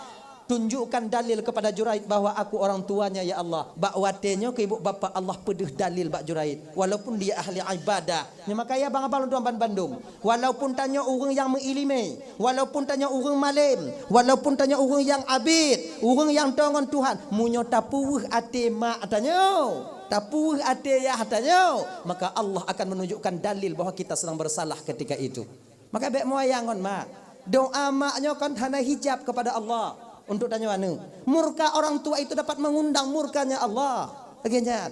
tunjukkan dalil kepada Juraij bahwa aku orang tuanya, ya Allah. Bak watée nyoe keuh ibu bapak Allah peudeuh dalil bak Juraij. Walaupun dia ahli ibadah, Nyoe maka ya bang abang lôn tuan bandum. Walaupun tanyoe ureuëng nyang meuiéleumé, walaupun tanyoe ureuëng malém, walaupun tanyoe ureuëng nyang abét, ureuëng nyang toe ngon Tuhan, meunyoe tapeuweueh até mak tanyoe, tapeuweueh até yah tanyoe, maka Allah akan menunjukkan dalil bahwa kita sedang bersalah ketika itu. Maka bék meuayang ngon mak. Doa mak nyoe kan hana hijab kepada Allah untuk tanyoe aneuk. Murka orang tua itu dapat mengundang murkanya Allah. Lagée nyan.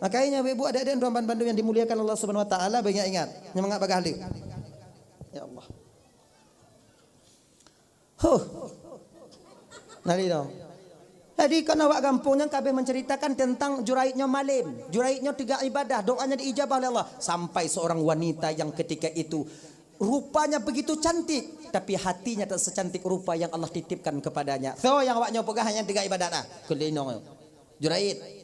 Makanya ibu adik-adik tuan bandum yang dimuliakan Allah Subhanahu wa taala, banyak ingat. Nyemangat bagah lé. Ya Allah. Huh. Nali dong. Jadi kan awak gampông nyang kabeh menceritakan tentang Juraij nyoe malém. Juraij nyoe teuga ibadah, doanya diijabah oleh Allah. Sampai seorang wanita yang ketika itu rupanya begitu cantik, tapi hatinya tak secantik rupa yang Allah titipkan kepadanya. So yang awak nyoe peugah nyang teuga ibadah nah. Keulinong. Juraij.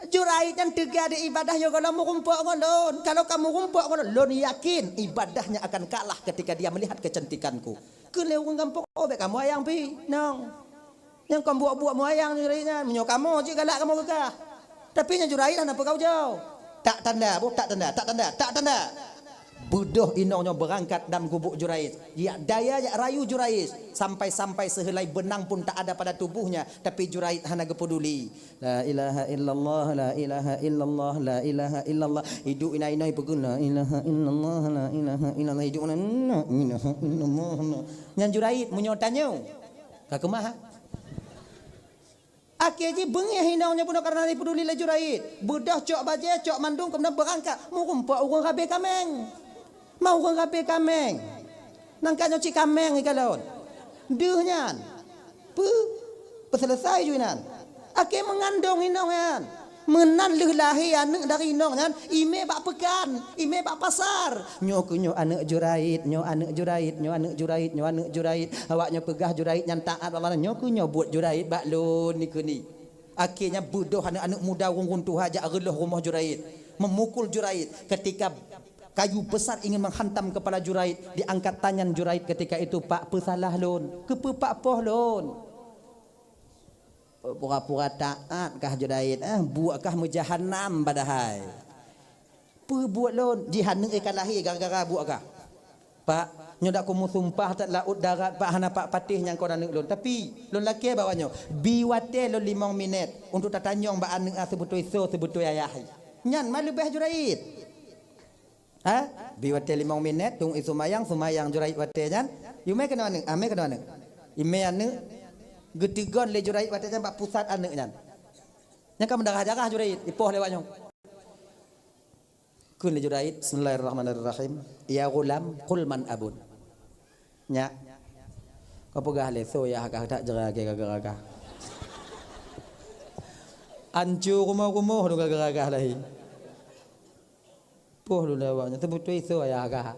Juraij nyan teuga di ibadah nyoe gohlom meurumpok ngon lôn. Kalau kamu rumpok ngon lôn, lôn yakin ibadahnya akan kalah ketika dia melihat kecantikanku. Keu lé ureuëng gampông, oh bék kamoe ayang pi, nong. Nyang kon buok-buok meuayang Juraij nyan, meunyoe kamoe cit galak kamoe keukah. Tapi nyan Juraij hana peugah ujoe. Tak tanda, boh, tak tanda, tak tanda, tak tanda. Beudôh inong nyoe beurangkat dam gubuk Juraij. Jak daya jak rayu Juraij. Sampai-sampai seuheulai beunang pun tak ada pada tubuhnya. Tapi Juraij hana geupeuduli. La ilaha illallah, la ilaha illallah, la ilaha illallah. Idup inai-inai peugah, la ilaha illallah, la ilaha illallah. Idup inai, la ilaha illallah, la. Nyan Juraij meunyoe tanyoe. Ka keumah, ha? Akhé jih beungéh inong nyoe bunoe kareuna jipeuduli lé Juraij. Beudôh cok bajée, cok mandum, keumudian beurangkat. Meurumpok ureuëng rabé kaméng. Ma ureuëng rabé kaméng. Nangka nyoe cit kaméng ikalon. Deuh nyan. Peu-, peuseuleusai ju inan. Akhé meungandong inong nyan. Meunan lheueh lahé aneuk dari inong nyan, imé bak peukan, imé bak pasar. Nyoe keuh nyoe aneuk Juraij, nyoe aneuk Juraij, nyoe aneuk Juraij, nyoe aneuk Juraij. Awak nyoe peugah Juraij nyan taát bak Allah, nyoe keuh nyoe buet Juraij bak lôn nikeue ni. Akhé nyan beudôh aneuk-aneuk muda ureuëng-ureuëng tuha jak reuloh rumoh Juraij, meumukul Juraij. Ketika kayu besar ingin menghantam kepala Juraij, diangkat tangan Juraij ketika itu, "Pak, peusalah lôn, keupeue Pak poh lôn?" Pura-pura taát kah Juraij, eh, buet kah meujahanam padahai. Peue buet lôn? Jih aneuk ka lahé gara-gara buet kah? Pak, nyoe dak kumeusumpah that laôt darat, Pak, hana Pak patéh nyang kon aneuk lôn. Tapi, lôn lakée bak awak nyoe, bi watée lôn limong minét untuk tatanyong bak aneuk nyan seubeutôi soe seubeutôi ayah. Nyan ma leubeh Juraij. Ha? Bi watée limong minét, teungoh seumayang, seumayang Juraij watée nyan. Yue mé keunoe aneuk, ah, mé keunoe aneuk. Imé aneuk, geuteugon lé Juraij watée nyan bak pusat aneuk nyan. Nyan ka meudarah-darah Juraij, ipoh lé awak nyoe. Kheun lé Juraij, "Bismillahirrahmanirrahim. Ya ghulam, qul man abun." Nyak, kapeugah lé soe yah kah, tak jera keu gara-gara kah. Anco rumoh-rumoh lôn gara-gara kah lahé. Poh lôn lé awak nyan, teubeutôi soe ayah kah.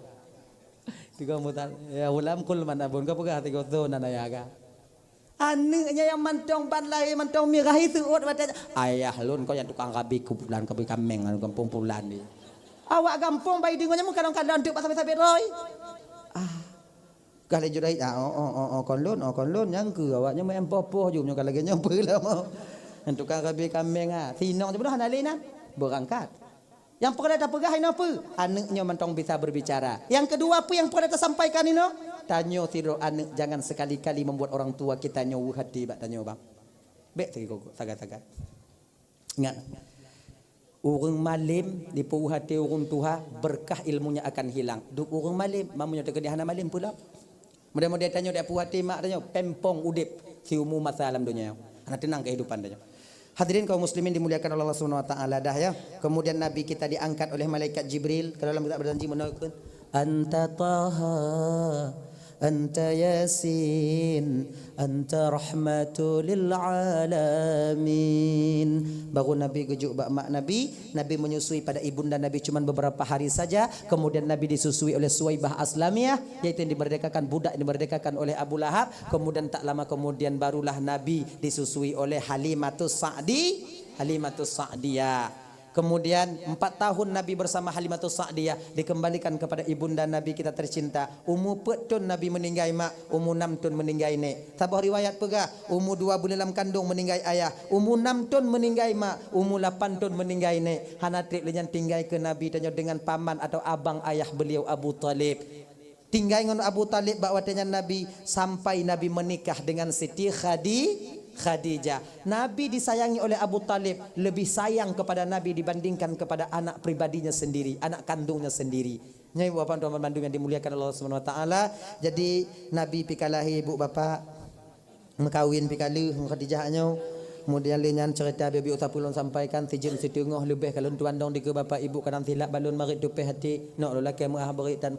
Tiga mutan, "Ya ghulam, qul man abun." Kapeugah tiga soe nan ayah kah. Aneuk nyan nyang mantong ban lahé mantong mirah, iseuôt watée, "Ayah lôn kon nyang tukang rabe kuburan, rabe kaméng gampông pulan nyoe." Awak gampông bah deungoe nyan meukalon-kalon teuk bak sabé-sabé roi. Ah. Ka lé Juraij, ah, oh, oh, oh, oh, kon lôn, oh, kon lôn, nyang keu awak nyan meu'en poh-poh ju nyoe ka lagée nyoe peue lom. Nyang tukang rabe kaméng, ah. Sinong jipeunoh hana lé nan. Beurangkat. Nyang peureulée tapeugah inoe peue? Aneuk nyoe mantong bisa berbicara. Nyang keudua peue nyang peureulée tasampaikan inoe? Tanyoe sidroe aneuk jangan sekali-kali membuat orang tua kita nyoe weueh até bak tanyoe, bang. Bék sagai-sagai. Ingat. Ureuëng malém dipeuweueh até ureuëng tuha, berkah ilmunya akan hilang. Dup ureuëng malém, meunyoe teukeudi hana malém peue lom? Model-model tanyoe dak puhati mak tanyoe, pempong udeb siumu masa lam donya. Hana tenang kehidupan tanyoe. Hadirin kaum muslimin dimuliakan Allah Subhanahu wa taala dah ya. Kemudian Nabi kita diangkat oleh malaikat Jibril ke dalam kitab berjanji menurunkan, "Anta Taha, anta Yasin, anta rahmatu lil alamin." Baru Nabi geujok bak mak Nabi, Nabi menyusui pada ibunda Nabi cuman beberapa hari saja, kemudian Nabi disusui oleh Suwaibah Aslamiyah, yaitu yang dimerdekakan, budak yang dimerdekakan oleh Abu Lahab, kemudian tak lama kemudian barulah Nabi disusui oleh Halimatus Sa'di, Halimatus Sa'diyah. Kemudian empat tahun Nabi bersama Halimatus Sa'diyah, dikembalikan kepada ibunda Nabi kita tercinta. Umu peuet thon Nabi meuninggai mak, umu nam thon meuninggai nék. Saboh riwayat peugah, umu dua buleuen lam kandong meuninggai ayah, umu nam thon meuninggai mak, umu lapan thon meuninggai nék. Hana treb lé nyan tinggai keu Nabi tanyoe dengan paman atau abang ayah beliau Abu Thalib. Tinggai ngon Abu Thalib bak watée nyan Nabi sampai Nabi menikah dengan Siti Khadi-, Khadijah. Nabi disayangi oleh Abu Thalib, lebih sayang kepada Nabi dibandingkan kepada anak pribadinya sendiri, anak kandungnya sendiri. Nyan ibu bapak tuan bandum yang dimuliakan Allah Subhanahu wa taala. Jadi Nabi pih ka lahé ibu bapak meukawen pih ka lheueh ngon Khadijah nyoe. Kemudian lé nyan cerita bibi usapeue lôn sampaikan sijeuem siteungoh leubeh ka lôn tuan dong dikeue bapak ibu kadang silap balon marit tupeh hati. Nok lôn lakée meuah beurit tan